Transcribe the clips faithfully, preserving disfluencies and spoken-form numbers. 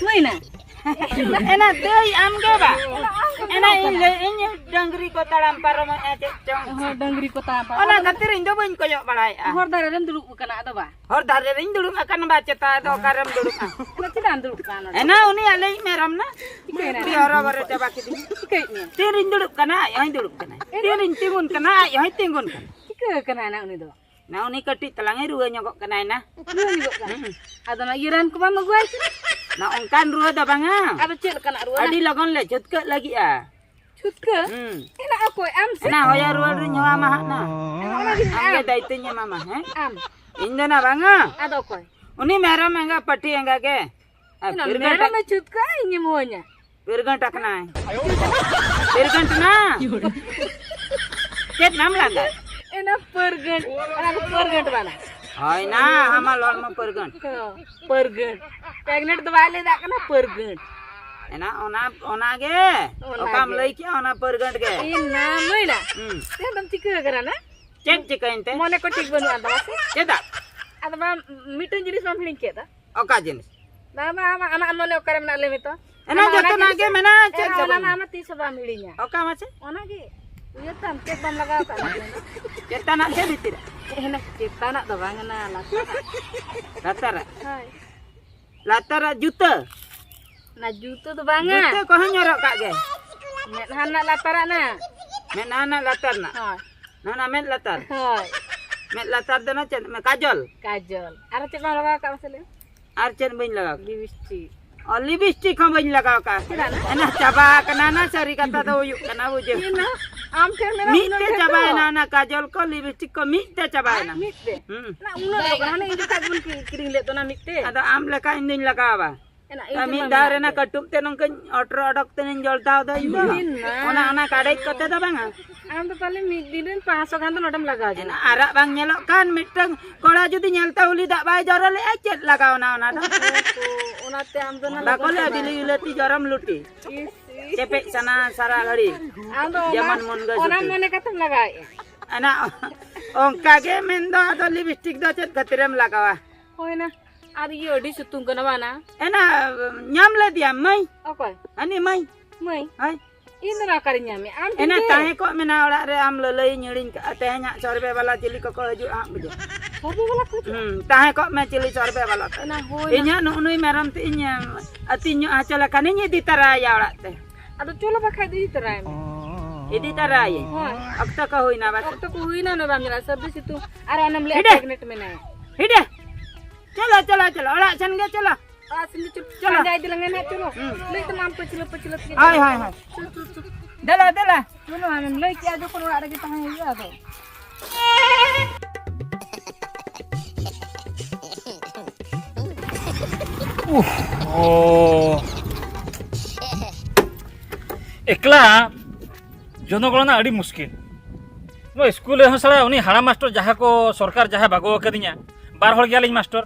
ᱦᱩᱭᱱᱟ᱾ ᱮᱱᱟ ᱫᱟᱹᱭ ᱟᱢ ᱜᱮ ᱵᱟ? ᱮᱱᱟ ᱤᱧ ᱞᱟᱹᱭ ᱤᱧ ᱰᱟᱹᱝᱨᱤ ᱠᱚ ᱛᱟᱲᱟᱢ ᱯᱟᱨᱚᱢᱮᱫᱼᱟ ᱪᱮᱫ ᱪᱚᱝ᱾ ᱦᱚᱸ, ᱰᱟᱹᱝᱨᱤ ᱠᱚ ᱛᱟᱲᱟᱢ ᱯᱟᱨᱚᱢ᱾ ᱚᱱᱟ ᱠᱷᱟᱹᱛᱤᱨ ᱤᱧ ᱫᱚ ᱵᱟᱹᱧ ᱠᱚᱭᱚᱜ ᱵᱟᱲᱟᱭᱮᱫᱼᱟ᱾ ᱦᱚᱨ ᱫᱷᱟᱨᱮ ᱨᱮᱢ ᱫᱩᱲᱩᱵ ᱟᱠᱟᱱᱟ ᱟᱫᱚ ᱵᱟ? ᱦᱚᱨ ᱫᱷᱟᱨᱮ ᱨᱤᱧ ᱫᱩᱲᱩᱵ ᱟᱠᱟᱱ ᱵᱟ ᱪᱮᱛᱟ ᱟᱫᱚ ᱚᱠᱟᱨᱮᱢ ᱫᱩᱲᱩᱵᱼᱟ? ᱟᱫᱚ ᱪᱮᱫᱟᱜ ᱮᱢ ᱫᱩᱲᱩᱵ ᱠᱟᱱᱟ ᱱᱚᱰᱮ? ᱮᱱᱟ ᱩᱱᱤ ᱟᱞᱮᱭᱤᱡ ᱢᱮᱨᱚᱢ ᱱᱟ᱾ ᱪᱤᱠᱟᱹᱭᱮᱱᱟ? ᱠᱩᱲᱤ ᱦᱚᱨᱚ ᱵᱚᱨᱚ ᱪᱟᱵᱟ ᱠᱤᱫᱤᱧᱟ᱾ ᱪᱤᱠᱟᱹᱭᱮᱫ ᱢᱮᱭᱟ? ᱛᱤᱨᱤᱧ ᱫᱩᱲᱩᱵ ᱠᱟᱱᱟ ᱟᱡ ᱦᱚᱸᱭ ᱫᱩᱲᱩᱵ ᱠᱟᱱᱟ᱾ ᱛᱤᱨᱤᱧ ᱛᱤᱸᱜᱩᱱ ᱠᱟᱱᱟ ᱟᱡ ᱦᱚᱸᱭ ᱛᱤᱸᱜᱩᱱ ᱠᱟᱱᱟ᱾ ᱪᱤᱠᱟᱹ ᱠᱟᱱᱟ ᱱᱟ ᱩᱱᱤ ᱫᱚ? ᱱᱟ ᱩᱱᱤ ᱠᱟᱹᱴᱤᱡ ᱛᱟᱞᱟᱝ ᱮ ᱨᱩᱣᱟᱹ ᱧᱚᱜᱚᱜ ᱠᱟᱱᱟᱭ ᱱᱟ᱾ ᱨᱩᱣᱟᱹ ᱧᱚᱜᱚᱜ ᱠᱟᱱᱟ? ᱦᱩᱸ᱾ ᱟᱫᱚ ᱱᱟ ᱤᱭᱟᱹ ᱨᱟᱱ ᱠᱚ ᱵᱟᱢ ᱟᱹᱜᱩᱣᱟᱭ ᱠᱟᱱᱟ? ᱱᱟ ᱚᱱᱠᱟᱱ ᱨᱩᱣᱟᱹ ᱫᱚ ᱵᱟᱝᱟ᱾ ᱟᱫᱚ ᱪᱮᱫ ᱞᱮᱠᱟᱱᱟᱜ ᱨᱩᱣᱟᱹ ᱱᱟ? ᱟᱹᱰᱤ ᱞᱚᱜᱚᱱ ᱞᱮ ᱪᱷᱩᱛᱠᱟᱹᱜ ᱞᱟᱹᱜᱤᱫᱼᱟ᱾ ᱪᱷᱩᱛᱠᱟᱹ? ᱦᱩᱸ᱾ ᱮᱱᱟ ᱚᱠᱚᱭ? ᱟᱢ ᱥᱮ? ᱮᱱᱟ ᱦᱚᱭᱟ ᱨᱩᱣᱟᱹᱲ ᱨᱤᱧ ᱦᱚᱦᱚ ᱟᱢᱟ ᱦᱟᱸᱜ ᱱᱟ᱾ ᱮᱱᱟ ᱚᱱᱟ ᱜᱮ ᱟᱢ ᱜᱮ ᱟᱢ᱾ ᱫᱟᱭᱤᱛᱛᱚᱧ ᱮᱢᱟᱢᱟ, ᱦᱮᱸ? ᱟᱢ᱾ ᱤᱧ ᱫᱚ ᱱᱟ ᱵᱟᱝᱟ᱾ ᱟᱫᱚ ᱚᱠᱚᱭ? ᱩᱱᱤ ᱢᱮᱨᱚᱢ ᱮᱸᱜᱟ, ᱯᱟᱹᱴᱷᱤ ᱮᱸᱜᱟ ᱜᱮ᱾ ᱟᱨ ᱮᱱᱟ ᱯᱤᱨᱜᱟᱹᱱ ᱢᱮᱨᱚᱢ ᱴᱟᱠ-, ᱮ ᱪᱷᱩᱛᱠᱟᱹ ᱤᱧ ᱮᱢᱟᱹᱧᱟ᱾ ᱯᱤᱨᱜᱟᱹᱱ ᱴᱟᱠᱱᱟᱭ᱾ ᱯᱤᱨᱜᱟᱹᱱ ᱴᱟᱠᱱᱟ᱾ ᱪᱮᱫ ᱱᱟᱢ ᱞᱟᱸᱫᱟ? ᱮᱱᱟ ᱯᱟᱹᱨᱜᱟᱹᱱ᱾ ᱚᱱᱟ ᱫᱚ ᱯᱟᱹᱨᱜᱟᱹᱱ ᱵᱟᱝᱟ᱾ ᱦᱳᱭ ᱱᱟ, ᱦᱟᱢᱟᱞ ᱦᱚᱲᱢᱚ ᱯᱟᱹᱨᱜᱟᱹᱱ᱾ ᱦᱚᱸ, ᱯᱟᱹᱨᱜᱟᱹᱱ᱾ ᱯᱮᱜᱱᱮᱴ ᱫᱚ ᱵᱟᱭ ᱞᱟᱹᱭ ᱫᱟᱲᱮᱭᱟᱜ ᱠᱟᱱᱟ, ᱯᱟᱹᱨᱜᱟᱹᱱ᱾ ᱮᱱᱟ ᱚᱱᱟ, ᱚᱱᱟ ᱜᱮ᱾ ᱚᱱᱟ ᱚᱠᱟᱢ ᱜᱮ᱾ ᱞᱟᱹᱭ ᱠᱮᱜᱼᱟ, ᱚᱱᱟ ᱯᱟᱹᱨᱜᱟᱹᱱ ᱜᱮ᱾ ᱤᱧ ᱱᱟ ᱢᱟᱹᱭ ᱱᱟ᱾ ᱦᱩᱸ᱾ ᱛᱮᱦᱮᱧ ᱫᱚᱢ ᱪᱤᱠᱟᱹ ᱟᱠᱟᱱᱟ ᱱᱟ? ᱪᱮᱫ ᱪᱤᱠᱟᱹᱭᱮᱱ ᱛᱮ? ᱢᱚᱱᱮ ᱠᱚ ᱴᱷᱤᱠ ᱵᱟᱹᱱᱩᱜᱼᱟ ᱛᱟᱢᱟ ᱥᱮ? ᱪᱮᱫᱟᱜ? ᱟᱫᱚ ᱵᱟᱢ, ᱢᱤᱫᱴᱮᱱ ᱡᱤᱱᱤᱥ ᱵᱟᱢ ᱦᱤᱲᱤᱧ ᱠᱮᱫᱟ? ᱚᱠᱟ ᱡᱤᱱᱤᱥ? ᱵᱟᱝ, ᱵᱟᱝ, ᱟᱢᱟᱜ, ᱟᱢᱟᱜ ᱢᱚᱱᱮ ᱚᱠᱟᱨᱮ ᱢᱮᱱᱟᱜ ᱞᱟᱹᱭ ᱢᱮ ᱛᱚ᱾ ᱮᱱᱟ ᱟᱢᱟᱜ ᱚᱱᱟ ᱡᱚᱛᱚᱱᱟᱜ ᱡᱤᱱᱤᱥ ᱜᱮ ᱢᱮᱱᱟᱜᱼᱟ, ᱪᱮᱫ ᱮᱱᱟ ᱜᱮ ᱚᱱᱟ ᱵᱟᱹᱱᱩᱜᱼᱟ᱾ ᱢᱟ ᱟᱢᱟᱜ ᱛᱤᱥ ᱦᱚᱸ ᱵᱟᱢ ᱦᱤᱲᱤᱧᱟ᱾ ᱚᱠᱟ ᱢᱟᱥᱮ? ᱚᱱᱟᱜᱮ ᱩᱭᱦᱟᱹᱨ ᱛᱟᱢ, ᱪᱮᱫ ᱵᱟᱢ ᱞᱟᱜᱟᱣ ᱟᱠᱟᱫ ᱢᱮ? ᱪᱮᱛᱟᱱᱟᱜ ᱥᱮ ᱵᱷᱤᱛᱤᱨᱟᱜ? ᱦᱮᱱᱟ, ᱪᱮᱛᱟᱱᱟᱜ ᱫᱚ ᱵᱟᱝ, ᱦᱮᱱᱟ ᱞᱟᱛᱟᱨᱟᱜ᱾ ᱞᱟᱛᱟᱨᱟᱜ? ᱦᱳᱭ᱾ ᱞᱟᱛᱟᱨᱟᱜ ᱡᱩᱛᱟᱹ? ᱚᱱᱟ ᱡᱩᱛᱟᱹ ᱫᱚ ᱵᱟᱝᱟ᱾ ᱡᱩᱛᱟᱹ ᱠᱚᱦᱚᱸᱧ ᱦᱚᱨᱚᱜ ᱠᱟᱜ ᱜᱮ᱾ ᱢᱮᱫᱦᱟ ᱨᱮᱱᱟᱜ ᱞᱟᱛᱟᱨᱟᱜ ᱱᱟ᱾ ᱢᱮᱫᱦᱟ ᱨᱮᱱᱟᱜ ᱞᱟᱛᱟᱨ ᱨᱮᱱᱟᱜ? ᱦᱳᱭ᱾ ᱱᱚᱣᱟ ᱢᱮᱫ ᱞᱟᱛᱟᱨ? ᱦᱳᱭ᱾ ᱢᱮᱫ ᱞᱟᱛᱟᱨ ᱫᱚ ᱱᱟ ᱪᱮᱫ? ᱠᱟᱡᱚᱞ? ᱠᱟᱡᱚᱞ᱾ ᱟᱨᱚ ᱪᱮᱫ ᱵᱟᱢ ᱞᱟᱜᱟᱣ ᱠᱟᱜ ᱢᱟᱥᱮ ᱞᱟᱹᱭ ᱢᱮ? ᱟᱨ ᱪᱮᱫ ᱵᱟᱹᱧ ᱞᱟᱜᱟᱣ ᱠᱟᱜ? ᱞᱤᱯᱤᱥᱴᱤᱠ᱾ ᱚ, ᱞᱤᱯᱤᱥᱴᱤᱠ ᱦᱚᱸ ᱵᱟᱹᱧ ᱞᱟᱜᱟᱣ ᱠᱟᱜ᱾ ᱪᱮᱫᱟᱜ ᱱᱟ? ᱚᱱᱟ ᱪᱟᱵᱟ ᱟᱠᱟᱱᱟ ᱱᱟ, ᱥᱟᱹᱨᱤ ᱠᱟᱛᱷᱟ ᱫᱚ ᱦᱩᱭᱩᱜ ᱠᱟᱱᱟ, ᱵᱩᱡᱷᱟᱹᱣ᱾ ᱤᱧ ᱦᱚᱸ ᱟᱢ ᱴᱷᱮᱱ ᱢᱮᱱᱟᱜ ᱢᱤᱫ ᱩᱱᱟᱹᱜ ᱛᱮ ᱰᱷᱮᱨ ᱪᱟᱵᱟᱭᱮᱱᱟ ᱫᱚ᱾ ᱚᱱᱟ ᱠᱟᱡᱚᱞ ᱠᱚ, ᱞᱤᱯᱤᱥᱴᱤᱠ ᱠᱚ ᱢᱤᱫ ᱛᱮ ᱪᱟᱵᱟᱭᱮᱱᱟ᱾ ᱢᱤᱫ ᱛᱮ? ᱦᱩᱸ᱾ ᱚᱱᱟ ᱩᱱᱟᱹᱜ ᱫᱚ ᱵᱟᱝ, ᱦᱟᱱᱮ ᱤᱧ ᱡᱚᱠᱷᱟᱡ ᱵᱚᱱ ᱠᱤ-, ᱠᱤᱨᱤᱧ ᱞᱮᱫ ᱫᱚ ᱚᱱᱟ ᱢᱤᱫ ᱛᱮ? ᱟᱫᱚ ᱟᱢ ᱞᱮᱠᱟ ᱤᱧ ᱫᱩᱧ ᱞᱟᱜᱟᱣᱟ᱾ ᱮᱱᱟ, ᱤᱧ ᱟᱨ ᱴᱷᱮᱱ ᱢᱤᱫ ᱢᱟ ᱫᱷᱟᱣ ᱢᱮᱱᱟᱜ ᱨᱮᱱᱟᱜ ᱜᱮ᱾ ᱠᱟᱹᱴᱩᱵ ᱛᱮ ᱱᱚᱝᱠᱟᱧ ᱚᱴᱨᱚ ᱚᱰᱚᱠ ᱛᱮᱧ ᱡᱚᱞᱴᱟᱣ ᱫᱚ ᱤᱧ ᱫᱚ᱾ ᱤᱧ ᱢᱟ᱾ ᱚᱱᱟ, ᱚᱱᱟ ᱠᱟᱰᱮᱡ ᱠᱚᱛᱮ ᱫᱚ ᱵᱟᱝᱟ᱾ ᱟᱢ ᱫᱚ ᱯᱟᱞᱮ ᱢᱤᱫ ᱫᱤᱱ ᱨᱮ ᱯᱟᱸᱪᱥᱚ ᱜᱟᱱ ᱫᱚ ᱱᱚᱰᱮᱢ ᱞᱟᱜᱟᱣ ᱮᱱᱟ ᱡᱚᱝᱟ᱾ ᱟᱨᱟᱜ ᱵᱟᱝ ᱧᱮᱞᱚᱜ ᱠᱟᱱ ᱢᱤᱫᱴᱟᱝ ᱠᱚᱲᱟ ᱡᱩᱫᱤ ᱧᱮᱞᱛᱮ ᱩᱞᱤ ᱫᱟᱜ ᱵᱟᱭ ᱡᱚᱨᱚ ᱞᱮᱜᱼᱟ, ᱪᱮᱫ ᱞᱟᱜᱟᱣᱱᱟ ᱚᱱᱟ ᱫᱚ? ᱚᱱᱟᱛᱮ ᱟᱢ ᱫᱚ ᱚᱱᱟ ᱵᱟᱠᱚ ᱞᱚᱜᱚᱱ ᱞᱟᱹᱭᱟ ᱪᱟᱵᱟ ᱵᱤᱞᱤ ᱟᱠᱟᱱᱟ᱾ ᱵᱤᱞᱟᱹᱛᱤ ᱡᱚᱨᱚᱢ ᱞᱩᱴᱤ᱾ ᱤᱥ, ᱤᱥ᱾ ᱪᱮᱯᱮᱡ ᱥᱟᱱᱟ ᱥᱟᱨᱟ ᱜᱷᱟᱹᱲᱤ᱾ ᱟᱢ ᱫᱚ ᱚᱱᱟ, ᱡᱮᱢᱚᱱ ᱢᱩᱱᱜᱟᱹ ᱚᱱᱟ ᱥᱩᱴᱤ᱾ ᱢᱚᱱᱮ ᱠᱟᱛᱮᱢ ᱞᱟᱜᱟᱣᱮᱫᱼᱟ᱾ ᱚᱱᱟ ᱚᱱᱠᱟ ᱜᱮ ᱢᱮᱱᱫᱚ, ᱟᱫᱚ ᱞᱤᱯᱥᱴᱤᱠ ᱫᱚ ᱪᱮᱫ ᱠᱷᱟᱹᱛᱤᱨᱮᱢ ᱞᱟᱜᱟᱣᱟ? ᱦᱳᱭ ᱱᱟ, ᱟᱨ ᱤᱭᱟᱹ ᱟᱹᱰᱤ ᱥᱤᱛᱩᱝ ᱠᱟᱱᱟ ᱵᱟᱝ ᱱᱟ? ᱮᱱᱟ ᱧᱟᱢ ᱞᱮᱫᱮᱭᱟᱢ ᱢᱟᱹᱭ? ᱚᱠᱚᱭ? ᱦᱟᱹᱱᱤ ᱢᱟᱹᱭ᱾ ᱢᱟᱹᱭ? ᱦᱳᱭ᱾ ᱤᱧ ᱫᱚ ᱱᱟ ᱚᱠᱟᱨᱤᱧ ᱧᱟᱢᱮᱭᱟ? ᱟᱢ ᱮᱱᱟ ᱴᱷᱮᱱ ᱜᱮ᱾ ᱛᱟᱦᱮᱸ ᱠᱚᱜ ᱢᱮ ᱱᱟ ᱚᱲᱟᱜ ᱨᱮ, ᱟᱢ ᱞᱟᱹᱞᱟᱹᱭ ᱧᱤᱲᱤᱧ ᱠᱟᱜᱼᱟ, ᱛᱮᱦᱮᱧᱟᱜ ᱥᱚᱨᱵᱮ ᱵᱟᱞᱟ ᱪᱤᱞᱤ ᱠᱚᱠᱚ ᱦᱤᱡᱩᱜᱼᱟ ᱦᱟᱸᱜ ᱵᱩᱡᱷᱟᱹᱣ᱾ ᱥᱚᱨᱵᱮ ᱵᱟᱞᱟ ᱠᱚ ᱦᱤᱡᱩᱜᱼᱟ? ᱦᱩᱸ, ᱛᱟᱦᱮᱸ ᱠᱚᱜ ᱢᱮ ᱪᱤᱞᱤ ᱥᱚᱨᱵᱮ ᱵᱟᱞᱟ ᱛᱮ᱾ ᱮᱱᱟ ᱦᱳᱭ ᱱᱟ᱾ ᱤᱧᱟᱹᱜ ᱱᱩᱜᱼᱩ ᱱᱩᱭ ᱢᱮᱨᱚᱢ ᱛᱮ ᱤᱧ, ᱮᱢ, ᱟᱹᱛᱤᱧ ᱧᱚᱜ ᱦᱚᱪᱚ ᱞᱮᱠᱷᱟᱱᱤᱧ ᱤᱫᱤ ᱛᱟᱨᱟᱭᱟ ᱚᱲᱟᱜ ᱛᱮ᱾ ᱟᱫᱚ ᱪᱚᱞᱚ ᱵᱟᱠᱷᱟᱡ ᱫᱚ ᱤᱫᱤ ᱛᱚᱨᱟᱭ ᱢᱮ᱾ ᱤᱫᱤ ᱛᱟᱨᱟᱭᱟᱹᱧ᱾ ᱦᱳᱭ᱾ ᱚᱠᱛᱚ ᱠᱚ ᱦᱩᱭᱱᱟ ᱵᱟᱥᱮ? ᱚᱠᱛᱚ ᱠᱚ ᱦᱩᱭᱱᱟ ᱱᱚ ᱵᱟᱝ ᱫᱟᱲᱟ, ᱥᱟᱹᱨᱫᱤ ᱥᱤᱛᱩᱝ ᱟᱨ ᱚᱱᱮᱢ ᱞᱟᱹᱭ ᱦᱤᱰᱮ᱾ Pregnant ᱢᱮᱱᱟᱭᱟ᱾ ᱦᱤᱰᱮ᱾ ᱪᱚᱞᱚ, ᱪᱚᱞᱚ, ᱪᱚᱞᱚ, ᱚᱲᱟᱜ ᱥᱮᱱ ᱜᱮ ᱪᱚᱞᱚ᱾ ᱟᱨ ᱥᱤᱞᱤ ᱪᱚᱞᱚ᱾ ᱪᱚᱞᱚ᱾ ᱯᱟᱸᱡᱟ ᱤᱫᱤ ᱞᱟᱝ ᱦᱮᱱᱟᱜ, ᱪᱚᱞᱚ᱾ ᱦᱩᱸ᱾ ᱞᱟᱹᱭ ᱛᱟᱢᱟ ᱟᱢ ᱯᱟᱹᱪᱷᱞᱟᱹ ᱯᱟᱹᱪᱷᱞᱟᱹ ᱛᱮᱜᱮ ᱦᱳᱭ, ᱪᱚᱞᱚ᱾ ᱦᱳᱭ, ᱦᱳᱭ᱾ ᱪᱚᱞᱚ, ᱪᱚᱞᱚ, ᱪᱚᱞᱚ᱾ ᱫᱮᱞᱟ, ᱫᱮᱞᱟ᱾ ᱪᱚᱞᱚ, ᱟᱢᱮᱢ ᱞᱟᱹᱭ ᱠᱮᱜᱼᱟ ᱡᱚᱠᱷᱚᱱ ᱚᱲᱟᱜ ᱨᱮᱜᱮ ᱛᱟᱦᱮᱸ ᱦᱩᱭᱩᱜᱼᱟ ᱟᱫᱚ᱾ ᱩᱯᱷ, ᱳ᱾ ᱮᱠᱞᱟ ᱡᱚᱱᱚᱜᱚᱬ ᱨᱮᱱᱟᱜ ᱟᱹᱰᱤ ᱢᱩᱥᱠᱤᱞ᱾ ᱱᱚᱣᱟ ᱥᱠᱩᱞ ᱨᱮᱦᱚᱸ ᱥᱟᱞᱟ ᱩᱱᱤ ᱦᱟᱲᱟᱢ ᱢᱟᱥᱴᱚᱨ ᱡᱟᱦᱟᱸ ᱠᱚ ᱥᱚᱨᱠᱟᱨ ᱡᱟᱦᱟᱸ ᱵᱟᱹᱜᱩ ᱟᱠᱟᱫᱤᱧᱟ, ᱵᱟᱨ ᱦᱚᱲ ᱜᱮᱭᱟᱞᱤᱧ ᱢᱟᱥᱴᱚᱨ᱾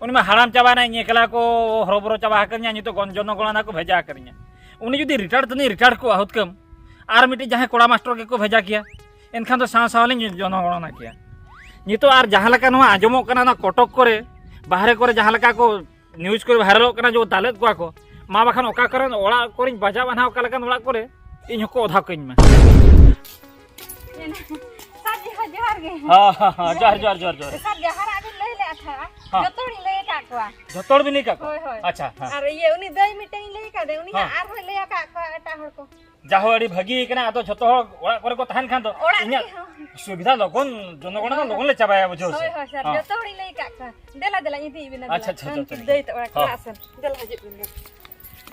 ᱩᱱᱤ ᱢᱟ ᱦᱟᱲᱟᱢ ᱪᱟᱵᱟᱭᱮᱱᱟᱭ, ᱤᱧ ᱮᱠᱞᱟ ᱠᱚ ᱦᱚᱨᱚᱵᱚᱨᱚ ᱪᱟᱵᱟ ᱟᱠᱟᱫᱤᱧᱟ, ᱱᱤᱛᱚᱜ ᱜᱚᱱ-, ᱡᱚᱱᱚᱜᱚᱬᱱᱟ ᱠᱚ ᱵᱷᱮᱡᱟ ᱟᱠᱟᱫᱤᱧᱟ᱾ ᱩᱱᱤ ᱡᱩᱫᱤ ᱨᱤᱴᱟᱭᱟᱨ ᱛᱟᱹᱱᱤᱡ ᱨᱤᱴᱟᱭᱟᱨ ᱠᱚᱜᱼᱟ ᱦᱩᱛᱠᱟᱹᱢ, ᱟᱨ ᱢᱤᱫᱴᱤᱡ ᱡᱟᱦᱟᱸᱭ ᱠᱚᱲᱟ ᱢᱟᱥᱴᱚᱨ ᱜᱮᱠᱚ ᱵᱷᱮᱡᱟ ᱠᱮᱭᱟ, ᱮᱱᱠᱷᱟᱱ ᱫᱚ ᱥᱟᱶ ᱥᱟᱶ ᱞᱤᱧ ᱡᱚᱱᱚᱜᱚᱬᱱᱟ ᱠᱮᱭᱟ᱾ ᱱᱤᱛᱚᱜ ᱟᱨ ᱡᱟᱦᱟᱸ ᱞᱮᱠᱟ ᱱᱚᱣᱟ ᱟᱸᱡᱚᱢᱚᱜ ᱠᱟᱱᱟ, ᱚᱱᱟ ᱠᱚᱴᱚᱠ ᱠᱚᱨᱮ, ᱵᱟᱦᱨᱮ ᱠᱚᱨᱮ ᱡᱟᱦᱟᱸ ᱞᱮᱠᱟ ᱠᱚ news ᱠᱚᱨᱮ ᱵᱷᱟᱭᱨᱟᱞᱚᱜ ᱠᱟᱱᱟ, ᱡᱮ ᱫᱟᱞᱮᱫ ᱠᱚᱣᱟ ᱠᱚ, ᱢᱟ ᱵᱟᱠᱷᱟᱱ ᱚᱠᱟ ᱠᱚᱨᱮᱱ ᱚᱲᱟᱜ ᱠᱚᱨᱮᱧ ᱵᱟᱡᱟᱣ ᱟᱱᱟ, ᱚᱠᱟ ᱞᱮᱠᱟᱱ ᱚᱲᱟᱜ ᱠᱚᱨᱮ, ᱤᱧ ᱦᱚᱸᱠᱚ ᱚᱫᱷᱟ ᱠᱟᱹᱧ ᱢᱟ᱾ ᱥᱟᱨ, ᱡᱚᱦᱟᱨ, ᱡᱚᱦᱟᱨ ᱜᱮ᱾ ᱦᱮᱸ, ᱦᱮᱸ, ᱦᱮᱸ, ᱡᱚᱦᱟᱨ, ᱡᱚᱦᱟᱨ, ᱡᱚᱦᱟᱨ, ᱡᱚᱦᱟᱨ᱾ ᱥᱟᱨ, ᱡᱟᱦᱟᱱᱟᱜ ᱵᱤᱱ ᱞᱟᱹᱭ ᱞᱮᱫᱼᱟ ᱛᱟᱦᱮᱸᱫ, ᱦᱮᱸ᱾ ᱡᱚᱛᱚ ᱦᱚᱲᱤᱧ ᱞᱟᱹᱭ ᱟᱠᱟᱫ ᱠᱚᱣᱟ᱾ ᱡᱚᱛᱚ ᱦᱚᱲ ᱵᱤᱱ ᱞᱟᱹᱭ ᱟᱠᱟᱫ ᱠᱚᱣᱟ? ᱦᱳᱭ, ᱦᱳᱭ᱾ ᱟᱪᱪᱷᱟ, ᱦᱮᱸ᱾ ᱟᱨ ᱤᱭᱟᱹ, ᱩᱱᱤ ᱫᱟᱹᱭ ᱢᱤᱫᱴᱮᱱ ᱤᱧ ᱞᱟᱹᱭ ᱟᱠᱟᱫᱮ, ᱩᱱᱤ ᱦᱮᱸ᱾ ᱦᱟᱸᱜ ᱟᱨᱦᱚᱸᱭ ᱞᱟᱹᱭ ᱟᱠᱟᱫ ᱠᱚᱣᱟ ᱮᱴᱟᱜ ᱦᱚᱲ ᱠᱚ᱾ ᱡᱟ ᱦᱳ, ᱟᱹᱰᱤ ᱵᱷᱟᱹᱜᱤ ᱠᱟᱱᱟ᱾ ᱟᱫᱚ ᱡᱚᱛᱚ ᱦᱚᱲ ᱚᱲᱟᱜ ᱠᱚᱨᱮ ᱠᱚ ᱛᱟᱦᱮᱱ ᱠᱷᱟᱱ ᱫᱚ ᱚᱲᱟᱜ ᱤᱧᱟᱹᱜ ᱨᱮᱜᱮ ᱦᱚᱸ᱾ ᱥᱩᱵᱤᱫᱷᱟ ᱞᱚᱜᱚᱱ, ᱡᱚᱱᱚᱜᱚᱬᱱᱟ ᱫᱚ ᱦᱳᱭ, ᱞᱚᱜᱚᱱ ᱞᱮ ᱪᱟᱵᱟᱭᱟ, ᱵᱩᱡᱷᱟᱹᱣ ᱥᱮ? ᱦᱳᱭ, ᱦᱳᱭ, ᱥᱟᱨ, ᱦᱮᱸ᱾ ᱡᱚᱛᱚ ᱦᱚᱲᱤᱧ ᱞᱟᱹᱭ ᱟᱠᱟᱫ ᱠᱚᱣᱟ᱾ ᱫᱮᱞᱟ, ᱫᱮᱞᱟ, ᱤᱧ ᱤᱫᱤᱭᱮᱫ ᱵᱮᱱᱟ, ᱟᱪᱪᱷᱟ, ᱫᱮᱞᱟ᱾ ᱟᱪᱪᱷᱟ, ᱩᱱᱠᱤᱱ ᱡᱚᱛᱚ᱾ ᱫᱟᱹᱭ ᱛᱟᱠᱚ ᱚᱲᱟᱜ ᱦᱮᱸ᱾ ᱪᱟᱞᱟᱜ ᱥᱮᱱ᱾ ᱫᱮᱞᱟ, ᱦᱤᱡᱩᱜ ᱵᱮᱱ, ᱫᱮᱞᱟ᱾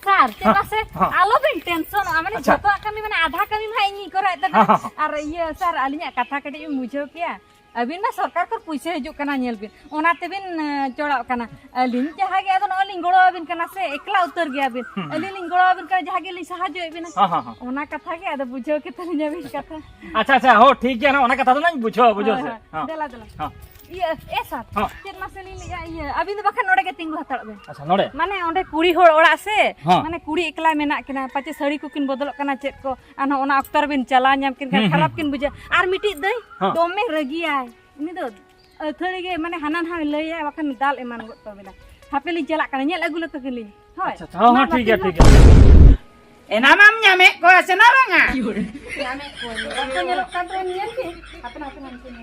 ᱥᱟᱨ, ᱪᱮᱫᱟᱜ ᱥᱮ ᱦᱮᱸ᱾ ᱟᱞᱚᱵᱮᱱ ᱴᱮᱱᱥᱚᱱᱚᱜᱼᱟ, ᱢᱟᱱᱮ ᱟᱪᱪᱷᱟ᱾ ᱡᱚᱛᱚᱣᱟᱜ ᱠᱟᱹᱢᱤ, ᱢᱟᱱᱮ ᱟᱫᱷᱟ ᱠᱟᱹᱢᱤ ᱢᱟ ᱤᱧᱤᱧ ᱠᱚᱨᱟᱣᱮᱫ ᱛᱟᱵᱮᱱᱟ᱾ ᱦᱮᱸ, ᱦᱮᱸ, ᱦᱮᱸ᱾ ᱟᱨ ᱤᱭᱟᱹ, ᱥᱟᱨ, ᱟᱹᱞᱤᱧᱟᱜ ᱠᱟᱛᱷᱟ ᱠᱟᱹᱴᱤᱡ ᱮᱢ ᱵᱩᱡᱷᱟᱹᱣ ᱠᱮᱭᱟ᱾ ᱟᱹᱵᱤᱱ ᱢᱟ ᱥᱚᱨᱠᱟᱨ ᱠᱷᱚᱱ ᱯᱩᱭᱥᱟᱹ ᱦᱤᱡᱩᱜ ᱠᱟᱱᱟ, ᱧᱮᱞ ᱵᱤᱱ, ᱚᱱᱟ ᱛᱮᱵᱤᱱ, ᱮ, ᱪᱚᱲᱟᱜ ᱠᱟᱱᱟ᱾ ᱟᱹᱞᱤᱧ ᱡᱟᱦᱟᱸ ᱜᱮ, ᱟᱫᱚ ᱱᱚᱜᱼᱚᱭ ᱞᱤᱧ ᱜᱚᱲᱚ ᱟᱹᱵᱤᱱ ᱠᱟᱱᱟ ᱥᱮ, ᱮᱠᱞᱟ ᱩᱛᱟᱹᱨ ᱜᱮᱭᱟ ᱵᱤᱱ᱾ ᱦᱩᱸ, ᱦᱩᱸ᱾ ᱟᱹᱞᱤᱧ ᱞᱤᱧ ᱜᱚᱲᱚ ᱟᱹᱵᱤᱱ ᱠᱟᱱᱟ, ᱡᱟᱦᱟᱸ ᱜᱮᱞᱤᱧ ᱥᱟᱦᱟᱡᱽᱡᱚᱭᱮᱫ ᱵᱤᱱᱟ᱾ ᱦᱮᱸ, ᱦᱮᱸ, ᱦᱮᱸ᱾ ᱚᱱᱟ ᱠᱟᱛᱷᱟ ᱜᱮ, ᱟᱫᱚ ᱵᱩᱡᱷᱟᱹᱣ ᱠᱮᱫ ᱛᱟᱹᱞᱤᱧᱟ ᱵᱤᱱ ᱠᱟᱛᱷᱟ᱾ ᱟᱪᱪᱷᱟ, ᱟᱪᱪᱷᱟ, ᱦᱚᱸ, ᱴᱷᱤᱠ ᱜᱮᱭᱟ, ᱚᱱᱟ ᱠᱟᱛᱷᱟ ᱫᱚ ᱱᱟᱧ ᱵᱩᱡᱷᱟᱹᱣᱟ, ᱵᱩᱡᱷᱟᱹᱣ ᱦᱳᱭ, ᱥᱮ᱾ ᱦᱳᱭ᱾ ᱦᱮᱸ᱾ ᱫᱮᱞᱟ, ᱫᱮᱞᱟ᱾ ᱦᱮᱸ᱾ ᱤᱭᱟᱹ, ᱮ ᱥᱟᱨ, ᱦᱚᱸ᱾ ᱪᱮᱫ ᱢᱟᱥᱮ ᱞᱤᱧ ᱞᱟᱹᱭᱟ, ᱤᱭᱟᱹ, ᱟᱹᱵᱤᱱ ᱫᱚ ᱵᱟᱠᱷᱟᱱ ᱱᱚᱰᱮ ᱜᱮ ᱛᱤᱸᱜᱩ ᱦᱟᱛᱟᱲᱚᱜ ᱵᱮᱱ᱾ ᱟᱪᱪᱷᱟ, ᱱᱚᱰᱮ? ᱢᱟᱱᱮ ᱚᱸᱰᱮ ᱠᱩᱲᱤ ᱦᱚᱲ ᱚᱲᱟᱜ ᱥᱮ, ᱦᱚᱸ᱾ ᱢᱟᱱᱮ ᱠᱩᱲᱤ ᱮᱠᱞᱟ ᱢᱮᱱᱟᱜ ᱠᱤᱱᱟ, ᱯᱟᱪᱮ ᱥᱟᱹᱲᱤ ᱠᱚᱠᱤᱱ ᱵᱚᱫᱚᱞᱚᱜ ᱠᱟᱱᱟ ᱪᱮᱫ ᱠᱚ, ᱟᱨ ᱦᱚᱸ ᱚᱱᱟ ᱚᱠᱛᱚ ᱨᱮᱵᱤᱱ ᱪᱟᱞᱟᱣ ᱧᱟᱢ ᱠᱤᱱ ᱠᱷᱟᱱ ᱦᱩᱸ, ᱦᱩᱸ, ᱠᱷᱟᱨᱟᱯ ᱠᱤᱱ ᱦᱩᱸ᱾ ᱵᱩᱡᱷᱟᱹᱣᱟ᱾ ᱟᱨ ᱢᱤᱫᱴᱤᱡ ᱫᱟᱹᱭ, ᱦᱚᱸ᱾ ᱫᱚᱢᱮ ᱨᱟᱹᱜᱤᱭᱟᱭ᱾ ᱩᱱᱤ ᱫᱚ ᱟᱹᱛᱷᱟᱹᱲᱤ ᱜᱮ, ᱢᱟᱱᱮ ᱦᱟᱱᱟ ᱱᱟᱣᱟᱭ ᱞᱟᱹᱭᱟ, ᱵᱟᱠᱷᱟᱱ ᱫᱟᱞ ᱮᱢᱟᱱ ᱜᱚᱫ ᱛᱟᱵᱤᱱᱟ᱾ ᱦᱟᱯᱮ ᱞᱤᱧ ᱪᱟᱞᱟᱜ ᱠᱟᱱᱟ, ᱧᱮᱞ ᱟᱹᱜᱩ ᱞᱮᱠᱚ ᱜᱮᱞᱤᱧ᱾ ᱦᱳᱭ᱾ ᱟᱪᱪᱷᱟ, ᱟᱪᱪᱷᱟ, ᱦᱚᱸ, ᱢᱟ, ᱦᱚᱸ, ᱴᱷᱤᱠ ᱜᱮᱭᱟ, ᱵᱟᱯᱮ ᱴᱷᱤᱠ ᱜᱮᱭᱟ᱾ ᱮᱱᱟᱢᱟᱢ ᱧᱟᱢᱮᱫ ᱠᱚᱣᱟ ᱥᱮ ᱱᱟ ᱵᱟᱝᱟ? ᱧᱟᱢᱮᱫ ᱠᱚᱣᱟᱧ᱾ ᱵᱟᱠᱚ ᱧᱮᱞᱚᱜ ᱠᱟᱱ ᱛᱟᱵᱮᱱ, ᱧᱮᱞ ᱠᱮᱫ? ᱦᱟᱯᱮ ᱱᱟ, ᱦᱟᱯᱮ ᱱᱟ, ᱦᱟᱯᱮ ᱱᱟ᱾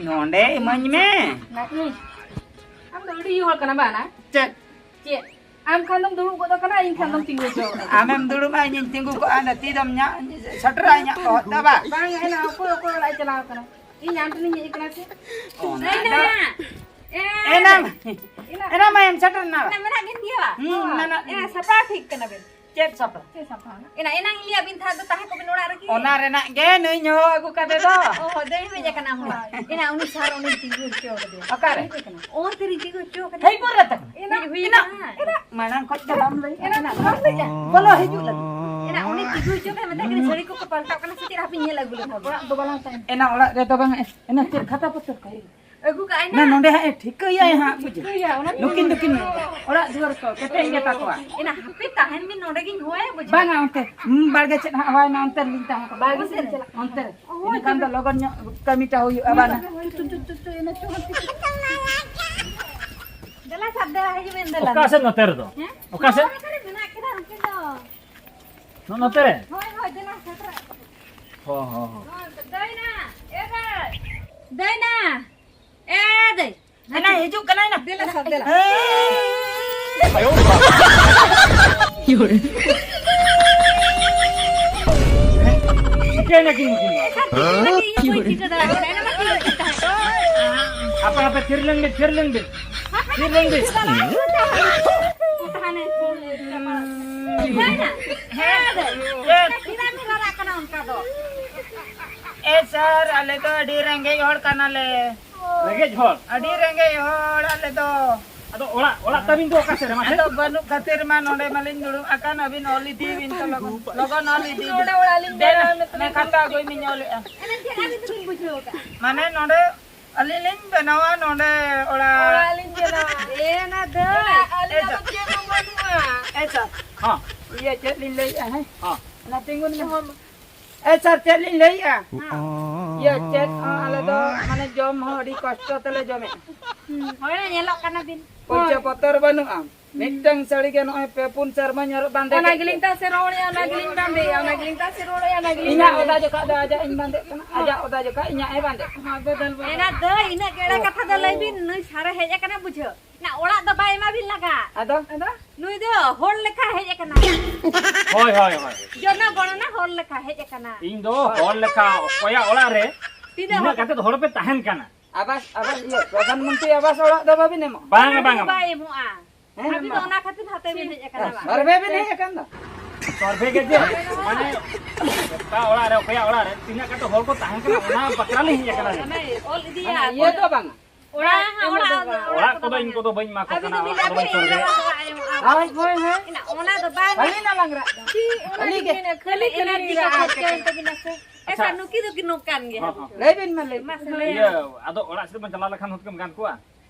ᱱᱚᱰᱮ ᱤᱢᱟᱹᱧ ᱢᱮ᱾ ᱱᱟ, ᱤᱧ᱾ ᱟᱢ ᱫᱚ ᱟᱹᱰᱤ ᱦᱚᱲ ᱠᱟᱱᱟ ᱵᱟᱝ, ᱱᱟ? ᱪᱮᱫ? ᱪᱮᱫ? ᱟᱢ ᱠᱷᱟᱱ ᱫᱚᱢ ᱫᱩᱲᱩᱵ ᱜᱚᱫ ᱟᱠᱟᱱᱟ, ᱤᱧ ᱠᱷᱟᱱ ᱫᱚᱢ ᱛᱤᱸᱜᱩ ᱦᱚᱪᱚ ᱟᱠᱟᱱᱟ᱾ ᱟᱢᱮᱢ ᱫᱩᱲᱩᱵᱼᱟ, ᱤᱧᱤᱧ ᱛᱤᱸᱜᱩ ᱠᱚᱜᱼᱟ, ᱚᱸᱰᱮ ᱛᱤ ᱫᱚᱢ ᱧᱟ-, ᱥᱮᱴᱮᱨᱟ ᱤᱧᱟᱹᱜ ᱵᱚᱦᱚᱜ ᱛᱮ ᱵᱟ? ᱵᱟᱝ, ᱮᱱᱟ ᱚᱠᱚᱭ, ᱚᱠᱚᱭ ᱚᱲᱟᱜ ᱮ ᱪᱟᱞᱟᱣ ᱟᱠᱟᱱᱟ? ᱤᱧ ᱟᱢ ᱴᱷᱮᱱᱤᱧ ᱦᱮᱡ ᱟᱠᱟᱱᱟ ᱥᱮ? ᱚᱱᱟ ᱮᱱᱟ, ᱫᱚ ᱮᱱᱟ᱾ ᱮᱱᱟᱢ, ᱮᱱᱟ᱾ ᱮᱱᱟᱢ ᱟᱭᱮᱢ ᱥᱮᱴᱮᱨ ᱮᱱᱟ? ᱮᱱᱟ ᱢᱮᱱᱟᱜ ᱜᱮ ᱤᱭᱟᱹ᱾ ᱦᱩᱸ, ᱦᱳᱭ᱾ ᱚᱱᱟ ᱨᱮᱱᱟᱜ ᱮᱱᱟ ᱥᱟᱯᱲᱟᱣ ᱴᱷᱤᱠ ᱠᱟᱱᱟ ᱵᱮᱱ᱾ ᱪᱮᱫ ᱥᱟᱯᱲᱟᱣ? ᱪᱮᱫ ᱥᱟᱯᱲᱟᱣ ᱱᱟ? ᱮᱱᱟ, ᱮᱱᱟᱝ ᱤᱧ ᱞᱟᱹᱭᱟᱫ ᱵᱤᱱ ᱛᱟᱦᱮᱸᱫ ᱫᱚ ᱛᱟᱦᱮᱸ ᱠᱚᱜ ᱵᱤᱱ ᱚᱲᱟᱜ ᱨᱮᱜᱮ᱾ ᱚᱱᱟ ᱨᱮᱱᱟᱜ ᱜᱮ ᱱᱩᱭ ᱦᱚᱸ ᱟᱹᱜᱩ ᱠᱟᱛᱮ ᱫᱚ᱾ ᱚ, ᱦᱚᱸ, ᱫᱟᱹᱭ ᱦᱮᱡ ᱟᱠᱟᱱᱟ, ᱦᱳᱭ᱾ ᱦᱳᱭ᱾ ᱮᱱᱟ ᱩᱱᱤ ᱥᱟᱨ ᱚᱸᱰᱮᱧ ᱛᱤᱸᱜᱩ ᱦᱚᱪᱚ ᱟᱠᱟᱫᱮᱭᱟ᱾ ᱚᱠᱟᱨᱮ? ᱦᱮᱡ ᱟᱠᱟᱱᱟ᱾ ᱚᱱᱛᱮ ᱨᱤᱧ ᱛᱤᱸᱜᱩ ᱦᱚᱪᱚ ᱟᱠᱟᱫᱮᱭᱟ᱾ ᱦᱮᱡ ᱯᱚᱨᱮ ᱛᱟᱠᱚ? ᱮᱱᱟ, ᱦᱮᱡ ᱦᱩᱭ ᱮᱱᱟ, ᱮᱱᱟ᱾ ᱮᱱᱟ᱾ ᱢᱟᱲᱟᱝ ᱠᱷᱚᱡ ᱫᱚ ᱵᱟᱢ ᱞᱟᱹᱭ ᱮᱱᱟ, ᱠᱟᱱᱟ᱾ ᱵᱟᱢ ᱞᱟᱹᱭ ᱠᱟᱱᱟ᱾ ᱵᱚᱞᱚ ᱦᱤᱡᱩᱜ ᱞᱟᱹᱜᱤᱫ᱾ ᱮᱱᱟ ᱩᱱᱤ ᱛᱤᱸᱜᱩ ᱦᱚᱪᱚ ᱠᱟᱭ ᱢᱮᱛᱟᱭ ᱠᱟᱹᱱᱟᱹᱧ, ᱥᱟᱹᱲᱤ ᱠᱚᱠᱚ ᱯᱟᱞᱴᱟᱣ ᱠᱟᱱᱟ ᱥᱮ ᱪᱮᱫ, ᱦᱟᱯᱮᱧ ᱧᱮᱞ ᱟᱹᱜᱩ ᱞᱮᱠᱚ ᱜᱮ᱾ ᱚᱲᱟᱜ ᱫᱚ ᱵᱟᱞᱟᱝ ᱛᱟᱦᱮᱱ᱾ ᱮᱱᱟ ᱚᱲᱟᱜ ᱨᱮᱫᱚ ᱵᱟᱝ, ᱮᱱᱟ ᱪᱮᱫ ᱠᱷᱟᱛᱟ ᱯᱚᱛᱚᱵ ᱠᱚ ᱦᱮᱡ? ᱟᱹᱜᱩ ᱠᱟᱜ ᱟᱭ ᱱᱟ, ᱱᱟ᱾ ᱱᱚᱰᱮ ᱦᱟᱸᱜ ᱮ ᱴᱷᱤᱠᱟᱹᱭᱟᱭ ᱦᱟᱸᱜ, ᱵᱩᱡᱷᱟᱹᱣ᱾ ᱴᱷᱤᱠᱟᱹᱭᱟ, ᱚᱱᱟ ᱱᱩᱠᱤᱱ ᱫᱚᱠᱤᱱ ᱚᱲᱟᱜ ᱫᱩᱣᱟᱹᱨ ᱠᱚ ᱠᱮᱴᱮᱡ ᱜᱮᱛᱟ ᱠᱚᱣᱟ᱾ ᱮᱱᱟ ᱦᱟᱯᱮ ᱛᱟᱦᱮᱱ ᱵᱤᱱ, ᱱᱚᱰᱮ ᱜᱤᱧ ᱦᱚᱦᱚᱭᱟ, ᱵᱩᱡᱷᱟᱹᱣ᱾ ᱵᱟᱝᱟ, ᱚᱱᱛᱮ, ᱦᱩᱸ, ᱵᱟᱲᱜᱮ ᱥᱮᱫ ᱦᱟᱸᱜ ᱦᱚᱦᱚᱭ ᱢᱮ, ᱚᱱᱛᱮ ᱨᱮᱞᱤᱧ ᱛᱟᱦᱮᱸ ᱠᱚᱜᱼᱟ᱾ ᱵᱟᱲᱜᱮ ᱥᱮᱫ ᱨᱮ? ᱚᱱᱛᱮ ᱨᱮ᱾ ᱚ, ᱤᱱᱟᱹ ᱠᱷᱟᱱ ᱫᱚ ᱞᱚᱜᱚᱱ ᱧᱚᱜ ᱠᱟᱹᱢᱤᱴᱟ ᱦᱩᱭᱩᱜᱼᱟ, ᱵᱟᱝᱟ᱾ ᱪᱩ, ᱪᱩ, ᱪᱩ, ᱪᱩ, ᱮᱱᱟ ᱪᱚ, ᱦᱟᱱᱛᱮ ᱪᱚ᱾ ᱫᱮᱞᱟ ᱥᱟᱵ, ᱫᱮᱞᱟ, ᱦᱤᱡᱩᱜ ᱵᱮᱱ, ᱫᱮᱞᱟ᱾ ᱚᱠᱟ ᱥᱮᱫ ᱱᱚᱛᱮ ᱨᱮᱫᱚ? ᱦᱮᱸ? ᱚᱠᱟ ᱥᱮᱫ? ᱱᱚᱣᱟ ᱠᱚᱨᱮ ᱢᱮᱱᱟᱜ ᱠᱤᱱᱟ ᱩᱱᱠᱤᱱ ᱫᱚ᱾ ᱱᱚ-, ᱱᱚᱛᱮ ᱨᱮ? ᱦᱳᱭ, ᱦᱳᱭ, ᱫᱮᱞᱟ ᱥᱮᱴᱮᱨᱚᱜ ᱠᱟᱱᱟ᱾ ᱦᱚᱸ, ᱦᱚᱸ, ᱦᱚᱸ᱾ ᱦᱳᱭ, ᱫᱟᱹᱭᱱᱟ, ᱮ ᱫᱟᱹᱭ᱾ ᱫᱟᱹᱭᱱᱟ, ᱮ ᱫᱟᱹᱭ᱾ ᱮᱱᱟ ᱦᱤᱡᱩᱜ ᱠᱟᱱᱟᱭ ᱱᱟ᱾ ᱫᱮᱞᱟ ᱥᱟᱵ, ᱫᱮᱞᱟ᱾ ᱦᱮᱸ᱾ ᱪᱤᱠᱟᱹᱭᱮᱱᱟ ᱠᱤᱱ ᱱᱩᱠᱤᱱ ᱫᱚ? ᱮᱱᱠᱷᱟᱱ ᱪᱤᱠᱟᱹ ᱞᱟᱹᱜᱤᱫ ᱤᱧ ᱵᱟᱹᱧ ᱴᱷᱤᱠᱟᱹ ᱫᱟᱲᱮᱭᱟᱜ ᱠᱟᱱᱟ᱾ ᱮᱱᱟ ᱢᱟ ᱴᱷᱤᱠ ᱜᱮ ᱛᱟᱦᱮᱸ ᱠᱟᱱᱟ᱾ ᱟᱯᱮ, ᱟᱯᱮ ᱛᱷᱤᱨ ᱞᱮᱱ ᱵᱤᱱ, ᱛᱷᱤᱨ ᱞᱮᱱ ᱵᱤᱱ᱾ ᱛᱷᱤᱨ ᱞᱮᱱ ᱵᱤᱱ᱾ ᱛᱟᱦᱮᱱᱟ᱾ ᱦᱮᱸ᱾ ᱦᱮᱸ᱾ ᱪᱮᱫᱟᱜ ᱮᱢ ᱨᱟᱨᱟᱜ ᱠᱟᱱᱟ ᱚᱱᱠᱟ ᱫᱚ? ᱮ ᱥᱟᱨ, ᱟᱞᱮ ᱫᱚ ᱟᱹᱰᱤ ᱨᱮᱸᱜᱮᱡ ᱦᱚᱲ ᱠᱟᱱᱟᱞᱮ᱾ ᱨᱮᱸᱜᱮᱡ ᱦᱚᱲ? ᱟᱹᱰᱤ ᱨᱮᱸᱜᱮᱡ ᱦᱚᱲ ᱟᱞᱮ ᱫᱚ᱾ ᱟᱫᱚ ᱚᱲᱟᱜ, ᱚᱲᱟᱜ ᱛᱟᱵᱤᱱ ᱫᱚ ᱚᱠᱟ ᱥᱮᱫ ᱨᱮ ᱢᱟᱥᱮ? ᱟᱫᱚ ᱵᱟᱹᱱᱩᱜ ᱠᱷᱟᱹᱛᱤᱨ ᱢᱟ ᱱᱚᱰᱮ ᱢᱟᱞᱤᱧ ᱫᱩᱲᱩᱵ ᱟᱠᱟᱱ, ᱟᱹᱵᱤᱱ ᱚᱞ ᱤᱫᱤ ᱵᱤᱱ ᱛᱚ ᱞᱚᱜᱚᱱ᱾ ᱞᱚᱜᱚᱱ ᱚᱞ ᱤᱫᱤ ᱵᱤᱱ᱾ ᱱᱚᱰᱮ ᱚᱲᱟᱜ ᱞᱤᱧ ᱫᱮᱱ, ᱵᱮᱱᱟᱣᱟ, ᱢᱮᱱᱛᱮ ᱱᱮ ᱠᱷᱟᱛᱟ ᱟᱹᱜᱩᱭ ᱢᱮ, ᱧᱮᱞᱮᱜᱼᱟ᱾ ᱮᱱᱮ ᱪᱮᱫ ᱟᱹᱵᱤᱱ ᱫᱚᱵᱤᱱ ᱵᱩᱡᱷᱟᱹᱣ ᱟᱠᱟᱫᱼᱟ? ᱢᱟᱱᱮ ᱱᱚᱰᱮ ᱟᱹᱞᱤᱧ ᱞᱤᱧ ᱵᱮᱱᱟᱣᱟ ᱱᱚᱰᱮ ᱚᱲᱟᱜ᱾ ᱚᱲᱟᱜ ᱞᱤᱧ ᱵᱮᱱᱟᱣᱟ᱾ ᱮ, ᱚᱱᱟ ᱫᱚ ᱟᱹᱞᱤᱧᱟᱜ ᱫᱚ ᱪᱮᱫ ᱦᱚᱸ ᱵᱟᱹᱱᱩᱜᱼᱟ᱾ ᱮ ᱥᱟᱨ, ᱦᱚᱸ᱾ ᱤᱭᱟᱹ ᱪᱮᱫ ᱞᱤᱧ ᱞᱟᱹᱭᱮᱫᱼᱟ, ᱦᱮᱸ? ᱦᱚᱸ᱾ ᱚᱱᱟ ᱛᱤᱸᱜᱩᱱ ᱢᱮ᱾ ᱮ ᱥᱟᱨ, ᱪᱮᱫ ᱞᱤᱧ ᱞᱟᱹᱭᱮᱫᱼᱟ? ᱦᱚᱸ᱾ ᱤᱭᱟᱹ ᱪᱮᱫ ᱦᱚᱸ, ᱟᱞᱮ ᱫᱚ ᱢᱟᱱᱮ ᱡᱚᱢ ᱦᱚᱸ ᱟᱹᱰᱤ ᱠᱚᱥᱴᱚ ᱛᱮᱞᱮ ᱡᱚᱢᱮᱫᱼᱟ᱾ ᱦᱩᱸ, ᱦᱳᱭ, ᱧᱮᱞᱚᱜ ᱠᱟᱱᱟ ᱵᱤᱱ᱾ ᱯᱚᱭᱥᱟ ᱦᱳᱭ᱾ ᱯᱚᱛᱚᱨ ᱵᱟᱹᱱᱩᱜᱼᱟ᱾ ᱢᱤᱫᱴᱟᱝ ᱥᱟᱹᱲᱤ ᱜᱮ ᱱᱚᱜᱼᱚᱭ ᱯᱮ ᱯᱩᱱ ᱥᱮᱨᱢᱟᱧ ᱦᱚᱨᱚᱜ ᱵᱟᱸᱫᱮ ᱚᱱᱟ ᱠᱮᱫ ᱜᱮᱞᱤᱧ ᱛᱮ᱾ ᱛᱟᱥᱮ ᱨᱚᱦᱚᱲᱮᱜᱼᱟ, ᱚᱱᱟ ᱜᱮᱞᱤᱧ ᱵᱟᱸᱫᱮᱭᱟ, ᱚᱱᱟ ᱜᱮᱞᱤᱧ ᱛᱟᱥᱮ ᱨᱚᱦᱚᱲᱮᱜᱼᱟ, ᱚᱱᱟ ᱜᱮᱞᱤᱧ ᱤᱧᱟᱹᱜ ᱵᱟᱸᱫᱮᱭᱟ᱾ ᱚᱫᱟ ᱡᱚᱠᱷᱟᱜ ᱫᱚ ᱟᱡᱟᱜ ᱤᱧ ᱵᱟᱸᱫᱮᱜ ᱠᱟᱱᱟ, ᱟᱡᱟᱜ ᱚᱫᱟ ᱡᱚᱠᱷᱟᱜ ᱤᱧᱟᱹᱜ ᱮ ᱵᱟᱸᱫᱮᱜ ᱠᱟᱱᱟ᱾ ᱦᱚᱸ, ᱵᱚᱫᱚᱞ, ᱵᱚᱫᱚᱞ᱾ ᱮᱱᱟ ᱫᱟᱹᱭ, ᱤᱱᱟᱹᱜ ᱜᱮ ᱮᱲᱮ ᱠᱟᱛᱷᱟ ᱫᱚ ᱞᱟᱹᱭ ᱵᱤᱱ, ᱱᱩᱭ ᱥᱟᱨᱮ ᱦᱮᱡ ᱟᱠᱟᱱᱟ ᱵᱩᱡᱷᱟᱹᱣ᱾ ᱱᱟ ᱚᱲᱟᱜ ᱫᱚ ᱵᱟᱭ ᱮᱢᱟ ᱵᱤᱱ ᱞᱟᱜᱟ᱾ ᱟᱫᱚ? ᱟᱫᱚ? ᱱᱩᱭ ᱫᱚ ᱦᱚᱲ ᱞᱮᱠᱟ ᱦᱮᱡ ᱟᱠᱟᱱᱟ᱾ ᱦᱳᱭ, ᱦᱳᱭ, ᱦᱳᱭ᱾ ᱡᱚᱱᱚ ᱜᱚᱱᱚᱱᱟ ᱦᱚᱲ ᱞᱮᱠᱟ ᱦᱮᱡ ᱟᱠᱟᱱᱟ᱾ ᱤᱧ ᱫᱚ ᱦᱚᱲ ᱞᱮᱠᱟ ᱚᱠᱚᱭᱟᱜ ᱚᱲᱟᱜ ᱨᱮ ᱛᱤᱱᱟᱹᱜ ᱤᱱᱟᱹᱜ ᱦᱚᱲ? ᱠᱟᱛᱮ ᱦᱚᱲ ᱯᱮ ᱛᱟᱦᱮᱱ ᱠᱟᱱᱟ? ᱟᱵᱟᱥ, ᱟᱵᱟᱥ, ᱤᱭᱟᱹ, ᱯᱨᱚᱫᱷᱟᱱ ᱢᱚᱱᱛᱨᱤ ᱟᱵᱟᱥ ᱚᱲᱟᱜ ᱫᱚ ᱵᱟᱵᱤᱱ ᱮᱢᱚᱜᱼᱟ? ᱵᱟᱝ, ᱵᱟᱝ, ᱵᱟᱝ᱾ ᱵᱟᱭ ᱮᱢᱚᱜᱼᱟ᱾ ᱦᱮᱸ, ᱟᱹᱵᱤᱱ ᱫᱚ ᱢᱟ᱾ ᱚᱱᱟ ᱠᱷᱟᱹᱛᱤᱨ ᱦᱟᱛᱮ ᱵᱤᱱ ᱦᱮᱡ ᱟᱠᱟᱱᱟ, ᱵᱟᱝ? ᱥᱚᱨᱵᱷᱮ ᱵᱤᱱ ᱦᱮᱡ ᱟᱠᱟᱱ ᱫᱚ᱾ ᱥᱚᱨᱵᱷᱮ ᱜᱮ ᱡᱮ, ᱢᱟᱱᱮ, ᱚᱠᱟ ᱚᱲᱟᱜ ᱨᱮ, ᱚᱠᱚᱭᱟᱜ ᱚᱲᱟᱜ ᱨᱮ ᱛᱤᱱᱟᱹᱜ ᱠᱟᱛᱮ ᱦᱚᱲ ᱠᱚ ᱛᱟᱦᱮᱱ ᱠᱟᱱᱟ, ᱚᱱᱟ ᱵᱟᱠᱷᱨᱟ ᱞᱤᱧ ᱦᱮᱡ ᱟᱠᱟᱱᱟ᱾ ᱚᱱᱮ ᱚᱞ ᱤᱫᱤᱭᱟ᱾ ᱚᱱᱟ ᱤᱭᱟᱹ ᱫᱚ ᱵᱟᱝᱟ᱾ ᱚᱲᱟᱜ, ᱚᱲᱟᱜ, ᱚᱲᱟᱜ ᱠᱚᱫᱚ ᱤᱧ ᱠᱚᱫᱚ ᱵᱟᱹᱧ ᱮᱢᱟ ᱠᱚ ᱟᱹᱵᱤᱱ ᱠᱟᱱᱟ, ᱫᱚᱵᱤᱱ ᱚᱲᱟᱜ ᱫᱚ ᱵᱟᱹᱧ ᱟᱹᱠᱷᱨᱤᱧ ᱥᱚᱨᱵᱷᱮ᱾ ᱠᱟᱫᱟ ᱥᱮ ᱵᱟᱝ? ᱦᱳᱭ, ᱦᱳᱭ, ᱦᱳᱭ᱾ ᱚᱱᱟ ᱫᱚ ᱵᱟᱝ᱾ ᱠᱷᱟᱹᱞᱤ ᱱᱟᱞᱟᱝ ᱨᱟᱜ ᱫᱚ᱾ ᱪᱮᱫ ᱚᱱᱟ ᱠᱷᱟᱹᱞᱤ ᱜᱮ᱾ ᱜᱮ ᱢᱮᱱᱟ, ᱠᱷᱟᱹᱞᱤ ᱮᱱᱟᱨᱡᱤ ᱠᱚ ᱠᱷᱚᱨᱪᱟᱭᱮᱱ ᱛᱟᱹᱵᱤᱱᱟ ᱥᱮ? ᱟᱪᱪᱷᱟ᱾ ᱮᱱᱠᱷᱟᱱ ᱱᱩᱠᱤᱱ ᱫᱚᱠᱤᱱ ᱱᱚᱝᱠᱟᱱ ᱜᱮᱭᱟ᱾ ᱦᱚᱸ, ᱦᱚᱸ᱾ ᱞᱟᱹᱭ ᱵᱤᱱ ᱢᱟ, ᱞᱟᱹᱭ ᱵᱤᱱ᱾ ᱢᱟᱥᱮ ᱞᱟᱹᱭ ᱤᱭᱟᱹ, ᱵᱤᱱ᱾ ᱟᱫᱚ ᱚᱲᱟᱜ ᱥᱮᱫ ᱵᱚᱱ ᱪᱟᱞᱟᱣ ᱞᱮᱠᱷᱟᱱ ᱦᱩᱛᱠᱟᱹᱢ ᱜᱟᱱ ᱠᱚᱜᱼᱟ?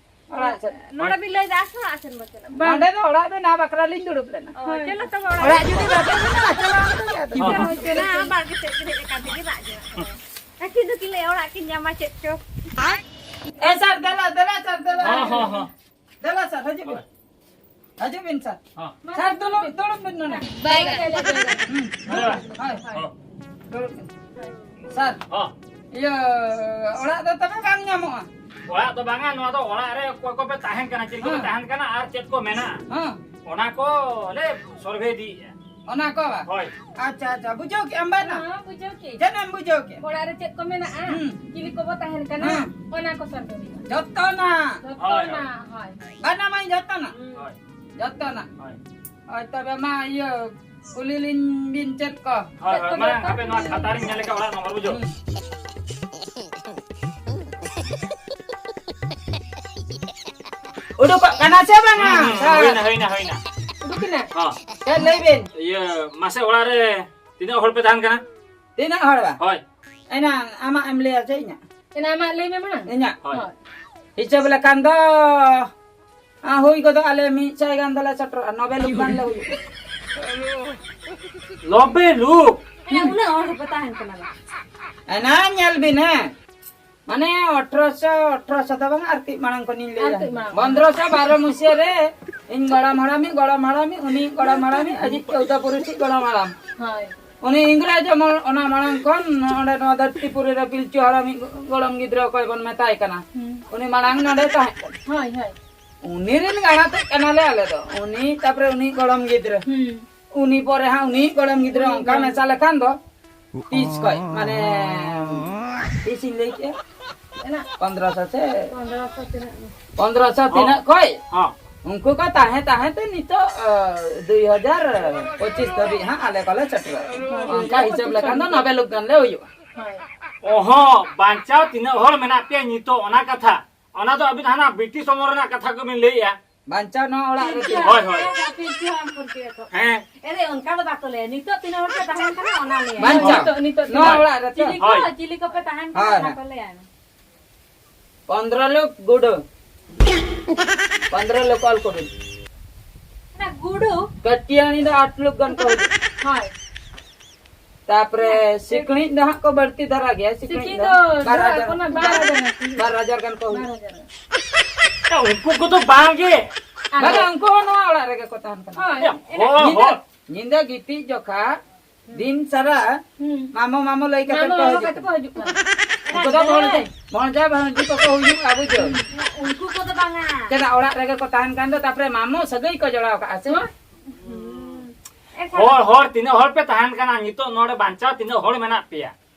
ᱚᱲᱟᱜ ᱥᱮᱫ᱾ ᱱᱚᱰᱮ ᱵᱤᱱ ᱞᱟᱹᱭ ᱮᱫᱟ ᱥᱮ ᱚᱲᱟᱜ ᱥᱮᱱ ᱵᱚᱱ ᱪᱟᱞᱟᱜᱼᱟ? ᱵᱟᱝ᱾ ᱱᱚᱰᱮ ᱫᱚ ᱚᱲᱟᱜ ᱵᱮᱱᱟᱣ ᱵᱟᱠᱷᱨᱟ ᱞᱤᱧ ᱫᱩᱲᱩᱵ ᱞᱮᱱᱟ᱾ ᱚ, ᱦᱳᱭ᱾ ᱪᱚᱞᱚ ᱛᱚᱵᱮ ᱚᱲᱟᱜ᱾ ᱚᱲᱟᱜ ᱡᱩᱫᱤ ᱵᱟᱯᱮ ᱵᱮᱱᱟᱣᱟ, ᱪᱟᱞᱟᱣ ᱠᱟᱛᱮ ᱜᱮ ᱟᱫᱚ ᱦᱚᱸ, ᱪᱮᱫ ᱦᱚᱸ᱾ ᱦᱚᱪᱚᱭᱟ, ᱵᱟᱲᱜᱮ ᱥᱮᱫ ᱜᱮ ᱦᱮᱡ ᱟᱠᱟᱱ ᱛᱮᱜᱮ ᱨᱟᱜ ᱡᱚᱝᱟᱜ ᱠᱟᱱᱟ᱾ ᱟᱹᱠᱤᱱ ᱫᱚᱠᱤᱱ ᱞᱟᱹᱭᱟ ᱚᱲᱟᱜ ᱠᱤᱱ ᱧᱟᱢᱟ ᱪᱮᱫ ᱪᱚ᱾ ᱮ ᱥᱟᱨ, ᱫᱮᱞᱟ, ᱫᱮᱞᱟ ᱥᱟᱨ, ᱫᱮᱞᱟ᱾ ᱦᱚᱸ, ᱦᱚᱸ, ᱦᱚᱸ᱾ ᱫᱮᱞᱟ ᱥᱟᱨ, ᱦᱤᱡᱩᱜ ᱵᱤᱱ᱾ ᱦᱳᱭ᱾ ᱦᱤᱡᱩᱜ ᱵᱤᱱ ᱥᱟᱨ᱾ ᱦᱚᱸ᱾ ᱥᱟᱨ, ᱫᱩᱲᱩᱵ, ᱫᱩᱲᱩᱵ ᱵᱤᱱ ᱱᱚᱰᱮ᱾ ᱵᱟᱭ ᱜᱟᱱᱚᱜᱼᱟ᱾ ᱦᱩᱸ, ᱱᱚᱰᱮ ᱵᱟᱝ᱾ ᱦᱳᱭ, ᱦᱳᱭ᱾ ᱦᱚᱸ᱾ ᱫᱩᱲᱩᱵ ᱵᱤᱱ᱾ ᱥᱟᱨ᱾ ᱦᱚᱸ᱾ ᱤᱭᱟᱹ, ᱚᱲᱟᱜ ᱫᱚ ᱛᱚᱵᱮ ᱵᱟᱝ ᱧᱟᱢᱚᱜᱼᱟ? ᱚᱲᱟᱜ ᱫᱚ ᱵᱟᱝᱟ, ᱱᱚᱣᱟ ᱫᱚ ᱚᱲᱟᱜ ᱨᱮ ᱚᱠᱚᱭ ᱠᱚᱯᱮ ᱛᱟᱦᱮᱱ ᱠᱟᱱᱟ, ᱪᱮᱫ ᱞᱮᱠᱟ ᱯᱮ ᱦᱮᱸ᱾ ᱛᱟᱦᱮᱱ ᱠᱟᱱᱟ ᱟᱨ ᱪᱮᱫ ᱠᱚ ᱢᱮᱱᱟᱜᱼᱟ, ᱦᱮᱸ᱾ ᱚᱱᱟ ᱠᱚ ᱞᱮ ᱥᱚᱨᱵᱷᱮ ᱤᱫᱤᱭᱮᱫᱼᱟ᱾ ᱚᱱᱟ ᱠᱚ ᱵᱟ? ᱦᱳᱭ᱾ ᱟᱪᱪᱷᱟ, ᱟᱪᱪᱷᱟ, ᱵᱩᱡᱷᱟᱹᱣ ᱠᱮᱜ ᱟᱢ ᱵᱟᱝ? ᱦᱮᱸ, ᱵᱩᱡᱷᱟᱹᱣ ᱠᱮᱜ᱾ ᱪᱮᱫ ᱮᱢ ᱵᱩᱡᱷᱟᱹᱣ ᱠᱮᱜ? ᱚᱲᱟᱜ ᱨᱮ ᱪᱮᱫ ᱠᱚ ᱢᱮᱱᱟᱜᱼᱟ? ᱦᱩᱸ᱾ ᱪᱤᱞᱤ ᱠᱚᱵᱚ ᱛᱟᱦᱮᱱ ᱠᱟᱱᱟ? ᱦᱩᱸ᱾ ᱚᱱᱟ ᱠᱚ ᱥᱚᱨᱵᱷᱮ ᱦᱩᱭᱩᱜᱼᱟ᱾ ᱡᱚᱛᱚᱱᱟᱜ? ᱦᱳᱭ, ᱦᱳᱭ᱾ ᱡᱚᱛᱚᱱᱟᱜ, ᱦᱳᱭ᱾ ᱵᱟᱱᱟᱢᱟᱹᱧ ᱡᱚᱛᱚᱱᱟᱜ? ᱦᱩᱸ᱾ ᱦᱳᱭ᱾ ᱡᱚᱛᱚᱱᱟᱜ? ᱦᱳᱭ᱾ ᱦᱳᱭ, ᱛᱚᱵᱮ ᱢᱟ ᱤᱭᱟᱹ ᱠᱩᱞᱤ ᱞᱤᱧ ᱵᱤᱱ ᱪᱮᱫ ᱠᱚ? ᱦᱳᱭ, ᱪᱮᱫ ᱦᱳᱭ, ᱠᱚ ᱢᱟᱲᱟᱝ ᱫᱚᱨᱠᱟᱨ? ᱦᱟᱯᱮ ᱱᱚᱣᱟ ᱠᱷᱟᱛᱟ ᱨᱤᱧ ᱧᱮᱞ ᱞᱮᱜᱮ ᱚᱲᱟᱜ ᱱᱚᱢᱵᱚᱨ ᱵᱩᱡᱷᱟᱹᱣ᱾ ᱦᱩᱸ᱾ ᱩᱰᱩᱠᱚᱜ ᱠᱟᱱᱟ ᱥᱮ ᱵᱟᱝᱟ? ᱦᱩᱸ, ᱦᱩᱸ, ᱥᱟᱨ? ᱦᱩᱭᱱᱟ, ᱦᱩᱭᱱᱟ, ᱦᱩᱭᱱᱟ᱾ ᱩᱰᱩᱠ ᱮᱱᱟ? ᱦᱚᱸ᱾ ᱦᱮᱸ, ᱞᱟᱹᱭ ᱵᱤᱱ᱾ ᱤᱭᱟᱹ, ᱢᱟᱥᱮ ᱚᱲᱟᱜ ᱨᱮ ᱛᱤᱱᱟᱹᱜ ᱦᱚᱲ ᱯᱮ ᱛᱟᱦᱮᱱ ᱠᱟᱱᱟ? ᱛᱤᱱᱟᱹᱜ ᱦᱚᱲ ᱵᱟ? ᱦᱳᱭ᱾ ᱮᱱᱟ ᱟᱢᱟᱜ ᱮᱢ ᱞᱟᱹᱭᱟ ᱥᱮ ᱤᱧᱟᱹᱜ? ᱟᱢᱟᱜ ᱞᱟᱹᱭ ᱢᱮ ᱢᱟᱲᱟᱝ᱾ ᱤᱧᱟᱹᱜ? ᱦᱳᱭ᱾ ᱦᱳᱭ᱾ ᱦᱤᱥᱟᱹᱵ ᱞᱮᱠᱷᱟᱱ ᱫᱚ, ᱟ, ᱦᱩᱭ ᱜᱚᱫᱚᱜ ᱟᱞᱮ ᱢᱤᱫ ᱥᱟᱭ ᱜᱟᱱ ᱫᱚᱞᱮ ᱥᱮᱴᱮᱨᱚᱜᱼᱟ, ᱱᱚᱵᱮ ᱞᱩᱠ ᱜᱟᱱ ᱞᱮ ᱦᱩᱭᱩᱜᱼᱟ᱾ ᱱᱚᱵᱮ ᱞᱩᱠ? ᱦᱮᱸ, ᱩᱱᱟᱹᱜ ᱦᱚᱲ ᱦᱚᱸᱯᱮ ᱛᱟᱦᱮᱱ ᱠᱟᱱᱟ ᱵᱟᱝ? ᱮᱱᱟ ᱧᱮᱞ ᱵᱤᱱ, ᱦᱮᱸ᱾ ᱢᱟᱱᱮ ᱟᱴᱷᱨᱚᱥᱚ, ᱟᱴᱷᱨᱚᱥᱚ ᱫᱚ ᱵᱟᱝ, ᱟᱨ ᱠᱟᱹᱡ ᱢᱟᱲᱟᱝ ᱠᱷᱚᱱᱤᱧ ᱞᱟᱹᱭᱟ᱾ ᱟᱨ ᱠᱟᱹᱡ ᱢᱟᱲᱟᱝ᱾ ᱯᱚᱱᱫᱽᱨᱚᱥᱚ ᱵᱟᱨᱚ ᱢᱩᱥᱤᱭᱟᱹ ᱨᱮ ᱤᱧ ᱜᱚᱲᱚᱢ ᱦᱟᱲᱟᱢᱤᱡ, ᱜᱚᱲᱚᱢ ᱦᱟᱲᱟᱢᱤᱡ, ᱩᱱᱤ ᱜᱚᱲᱚᱢ ᱦᱟᱲᱟᱢᱤᱡ, ᱟᱡᱤᱡ ᱪᱳᱣᱫᱟ ᱯᱩᱨᱩᱥᱤᱡ ᱜᱚᱲᱚᱢ ᱦᱟᱲᱟᱢ᱾ ᱦᱳᱭ᱾ ᱩᱱᱤ ᱤᱝᱨᱮᱡᱽ ᱟᱢᱚᱞ, ᱚᱱᱟ ᱢᱟᱲᱟᱝ ᱠᱷᱚᱱ ᱱᱚᱰᱮ ᱱᱚᱣᱟ ᱫᱷᱟᱹᱨᱛᱤᱯᱩᱨᱤ ᱨᱮ ᱯᱤᱞᱪᱩ ᱦᱟᱲᱟᱢᱤᱡ ᱜᱚᱲᱚᱢ ᱜᱤᱫᱽᱨᱟᱹ ᱚᱠᱚᱭ ᱵᱚᱱ ᱢᱮᱛᱟᱭ ᱠᱟᱱᱟ, ᱦᱩᱸ᱾ ᱩᱱᱤ ᱢᱟᱲᱟᱝ ᱱᱚᱰᱮ ᱛᱟᱦᱮᱸ ᱠᱟᱱᱟ᱾ ᱦᱳᱭ, ᱦᱳᱭ᱾ ᱩᱱᱤ ᱨᱮᱱ ᱜᱟᱬᱟ ᱛᱮᱫ ᱠᱟᱱᱟᱞᱮ ᱟᱞᱮ ᱫᱚ᱾ ᱩᱱᱤ, ᱛᱟᱯᱚᱨᱮ ᱩᱱᱤ ᱜᱚᱲᱚᱢ ᱜᱤᱫᱽᱨᱟᱹ᱾ ᱦᱩᱸ᱾ ᱩᱱᱤ ᱯᱚᱨᱮ ᱦᱟᱸᱜ ᱩᱱᱤ ᱜᱚᱲᱚᱢ ᱜᱤᱫᱽᱨᱟᱹ, ᱩᱱᱤ ᱚᱱᱠᱟ ᱜᱚᱲᱚᱢ ᱢᱮᱥᱟ ᱞᱮᱠᱷᱟᱱ ᱫᱚ ᱛᱤᱥ ᱠᱷᱚᱡ, ᱢᱟᱱᱮ, ᱛᱤᱥ ᱤᱧ ᱞᱟᱹᱭ ᱠᱮᱜᱼᱟ? ᱮᱱᱟ᱾ ᱯᱚᱱᱫᱽᱨᱚᱥᱚ ᱥᱮ? ᱯᱚᱱᱫᱽᱨᱚᱥᱚ ᱛᱤᱱᱟᱹᱜ? ᱯᱚᱱᱫᱽᱨᱚᱥᱚ ᱛᱤᱱᱟᱹᱜ ᱠᱷᱚᱡ? ᱦᱚᱸ᱾ ᱩᱱᱠᱩ ᱠᱚ ᱛᱟᱦᱮᱸ ᱛᱟᱦᱮᱸ ᱛᱮ ᱱᱤᱛᱚᱜ, ᱟ, ᱫᱩᱭ ᱦᱟᱡᱟᱨ ᱯᱚᱸᱪᱤᱥ ᱫᱷᱟᱹᱵᱤᱡ ᱦᱟᱸᱜ ᱟᱞᱮ ᱠᱚᱞᱮ ᱥᱮᱴᱮᱨᱚᱜᱼᱟ᱾ ᱦᱳᱭ, ᱚᱱᱠᱟ ᱦᱤᱥᱟᱹᱵ ᱞᱮᱠᱷᱟᱱ ᱫᱚ ᱱᱚᱵᱮ ᱞᱩᱠ ᱜᱟᱱ ᱞᱮ ᱦᱩᱭᱩᱜᱼᱟ᱾ ᱦᱳᱭ᱾ ᱚᱦᱚᱸ, ᱵᱟᱧᱪᱟᱣ ᱛᱤᱱᱟᱹᱜ ᱦᱚᱲ ᱢᱮᱱᱟᱜ ᱯᱮᱭᱟ ᱱᱤᱛᱚᱜ, ᱚᱱᱟ ᱠᱟᱛᱷᱟ? ᱚᱱᱟ ᱫᱚ ᱟᱹᱵᱤᱱ ᱦᱟᱱᱟ ᱵᱨᱤᱴᱤᱥ ᱚᱢᱚᱞ ᱨᱮᱱᱟᱜ ᱠᱟᱛᱷᱟ ᱠᱚᱵᱤᱱ ᱞᱟᱹᱭᱮᱜᱼᱟ᱾ ᱵᱟᱧᱪᱟᱣ ᱱᱚᱣᱟ ᱚᱲᱟᱜ ᱨᱮ ᱯᱤᱞᱪᱩ ᱛᱤᱱᱟᱹᱜ? ᱦᱳᱭ, ᱦᱳᱭ᱾ ᱦᱟᱲᱟᱢ, ᱯᱤᱞᱪᱩ ᱦᱟᱲᱟᱢ ᱠᱷᱚᱱ ᱜᱮ ᱮᱛᱚᱦᱚᱵ᱾ ᱦᱮᱸ᱾ ᱮ, ᱚᱱᱠᱟ ᱫᱚ ᱵᱟᱠᱚ ᱞᱟᱹᱭᱟ᱾ ᱱᱤᱛᱚᱜ ᱛᱤᱱᱟᱹᱜ ᱦᱚᱲ ᱯᱮ ᱛᱟᱦᱮᱱ ᱠᱟᱱᱟ, ᱚᱱᱟ ᱞᱟᱹᱭᱟ᱾ ᱵᱟᱧᱪᱟᱣ᱾ ᱱᱤᱛᱚᱜ, ᱱᱤᱛᱚᱜ ᱱᱚᱣᱟ ᱛᱤᱱᱟᱹᱜ? ᱚᱲᱟᱜ ᱨᱮ ᱛᱚ? ᱪᱤᱞᱤ ᱠᱚ, ᱦᱳᱭ᱾ ᱪᱤᱞᱤ ᱠᱚᱯᱮ ᱛᱟᱦᱮᱱ ᱠᱟᱱᱟ, ᱦᱳᱭ, ᱚᱱᱟ ᱦᱳᱭ᱾ ᱠᱚ ᱞᱟᱹᱭᱟ᱾ ᱯᱚᱱᱫᱽᱨᱚ ᱞᱳᱠ ᱜᱩᱰᱩ᱾ ᱯᱚᱱᱫᱽᱨᱚ ᱞᱳᱠ ᱚᱞ ᱠᱚᱵᱤᱱ᱾ ᱚᱱᱟ ᱜᱩᱰᱩ? ᱠᱟᱹᱴᱤᱭᱟᱹᱱᱤ ᱫᱚ ᱟᱴ ᱞᱳᱠ ᱜᱟᱱ ᱠᱚ ᱦᱤᱡᱩᱜᱼᱟ᱾ ᱦᱳᱭ᱾ ᱛᱟᱯᱚᱨᱮ ᱥᱤᱠᱲᱤᱡ ᱫᱚ ᱦᱟᱸᱜ ᱠᱚ ᱵᱟᱹᱲᱛᱤ ᱫᱷᱟᱨᱟ ᱜᱮᱭᱟ᱾ ᱥᱤᱠᱲᱤᱡ ᱥᱤᱠᱲᱤᱡ ᱫᱚ ᱫᱚ ᱵᱟᱨ ᱦᱟᱡᱟᱨ᱾ ᱚᱱᱟ ᱵᱟᱨ ᱦᱟᱡᱟᱨ ᱜᱟᱱ ᱠᱚ ᱦᱤᱡᱩᱜᱼᱟ᱾ ᱵᱟᱨ ᱦᱟᱡᱟᱨ ᱜᱟᱱ ᱠᱚ ᱦᱤᱡᱩᱜᱼᱟ᱾ ᱵᱟᱨ ᱦᱟᱡᱟᱨ ᱜᱟᱱ᱾ ᱮ, ᱩᱱᱠᱩ ᱠᱚᱫᱚ ᱵᱟᱝ ᱜᱮ᱾ ᱵᱟᱝᱟ, ᱩᱱᱠᱩ ᱦᱚᱸ ᱱᱚᱣᱟ ᱚᱲᱟᱜ ᱨᱮᱜᱮ ᱠᱚ ᱛᱟᱦᱮᱱ ᱠᱟᱱᱟ᱾ ᱦᱳᱭ᱾ ᱮ, ᱦᱚᱲ, ᱧᱤᱫᱟᱹ, ᱦᱚᱲ᱾ ᱧᱤᱫᱟᱹ ᱜᱤᱛᱤᱡ ᱡᱚᱠᱷᱟ ᱫᱤᱱ ᱥᱟᱨᱟ ᱦᱩᱸ᱾ ᱢᱟᱢᱚ, ᱢᱟᱢᱚ ᱞᱟᱹᱭ ᱠᱟᱛᱮ ᱢᱟᱢᱚ, ᱠᱚ ᱢᱟᱢᱚ ᱦᱤᱡᱩᱜ ᱠᱟᱛᱮ ᱠᱟᱱᱟ᱾ ᱠᱚ ᱦᱤᱡᱩᱜ ᱠᱟᱱᱟ᱾ ᱩᱱᱠᱩ ᱫᱚ ᱵᱷᱚᱬᱡᱟ, ᱵᱷᱚᱬᱡᱟ ᱵᱷᱟᱹᱬᱡᱤ ᱠᱚᱠᱚ ᱦᱩᱭᱩᱜᱼᱟ, ᱵᱩᱡᱷᱟᱹᱣ᱾ ᱩᱱᱠᱩ ᱠᱚᱫᱚ ᱵᱟᱝᱟ᱾ ᱪᱮᱫᱟᱜ ᱚᱲᱟᱜ ᱨᱮᱜᱮ ᱠᱚ ᱛᱟᱦᱮᱱ ᱠᱟᱱ ᱫᱚ, ᱛᱟᱯᱚᱨᱮ ᱢᱟᱢᱚ ᱥᱟᱹᱜᱟᱹᱭ ᱠᱚ ᱡᱚᱲᱟᱣ ᱠᱟᱜᱼᱟ ᱥᱮ? ᱦᱩᱸ᱾ ᱦᱚᱲ, ᱦᱚᱲ ᱛᱤᱱᱟᱹᱜ ᱦᱚᱲ ᱯᱮ ᱛᱟᱦᱮᱱ ᱠᱟᱱᱟ ᱱᱤᱛᱚᱜ ᱱᱚᱰᱮ ᱵᱟᱧᱪᱟᱣ ᱛᱤᱱᱟᱹᱜ ᱦᱚᱲ ᱢᱮᱱᱟᱜ ᱯᱮᱭᱟ?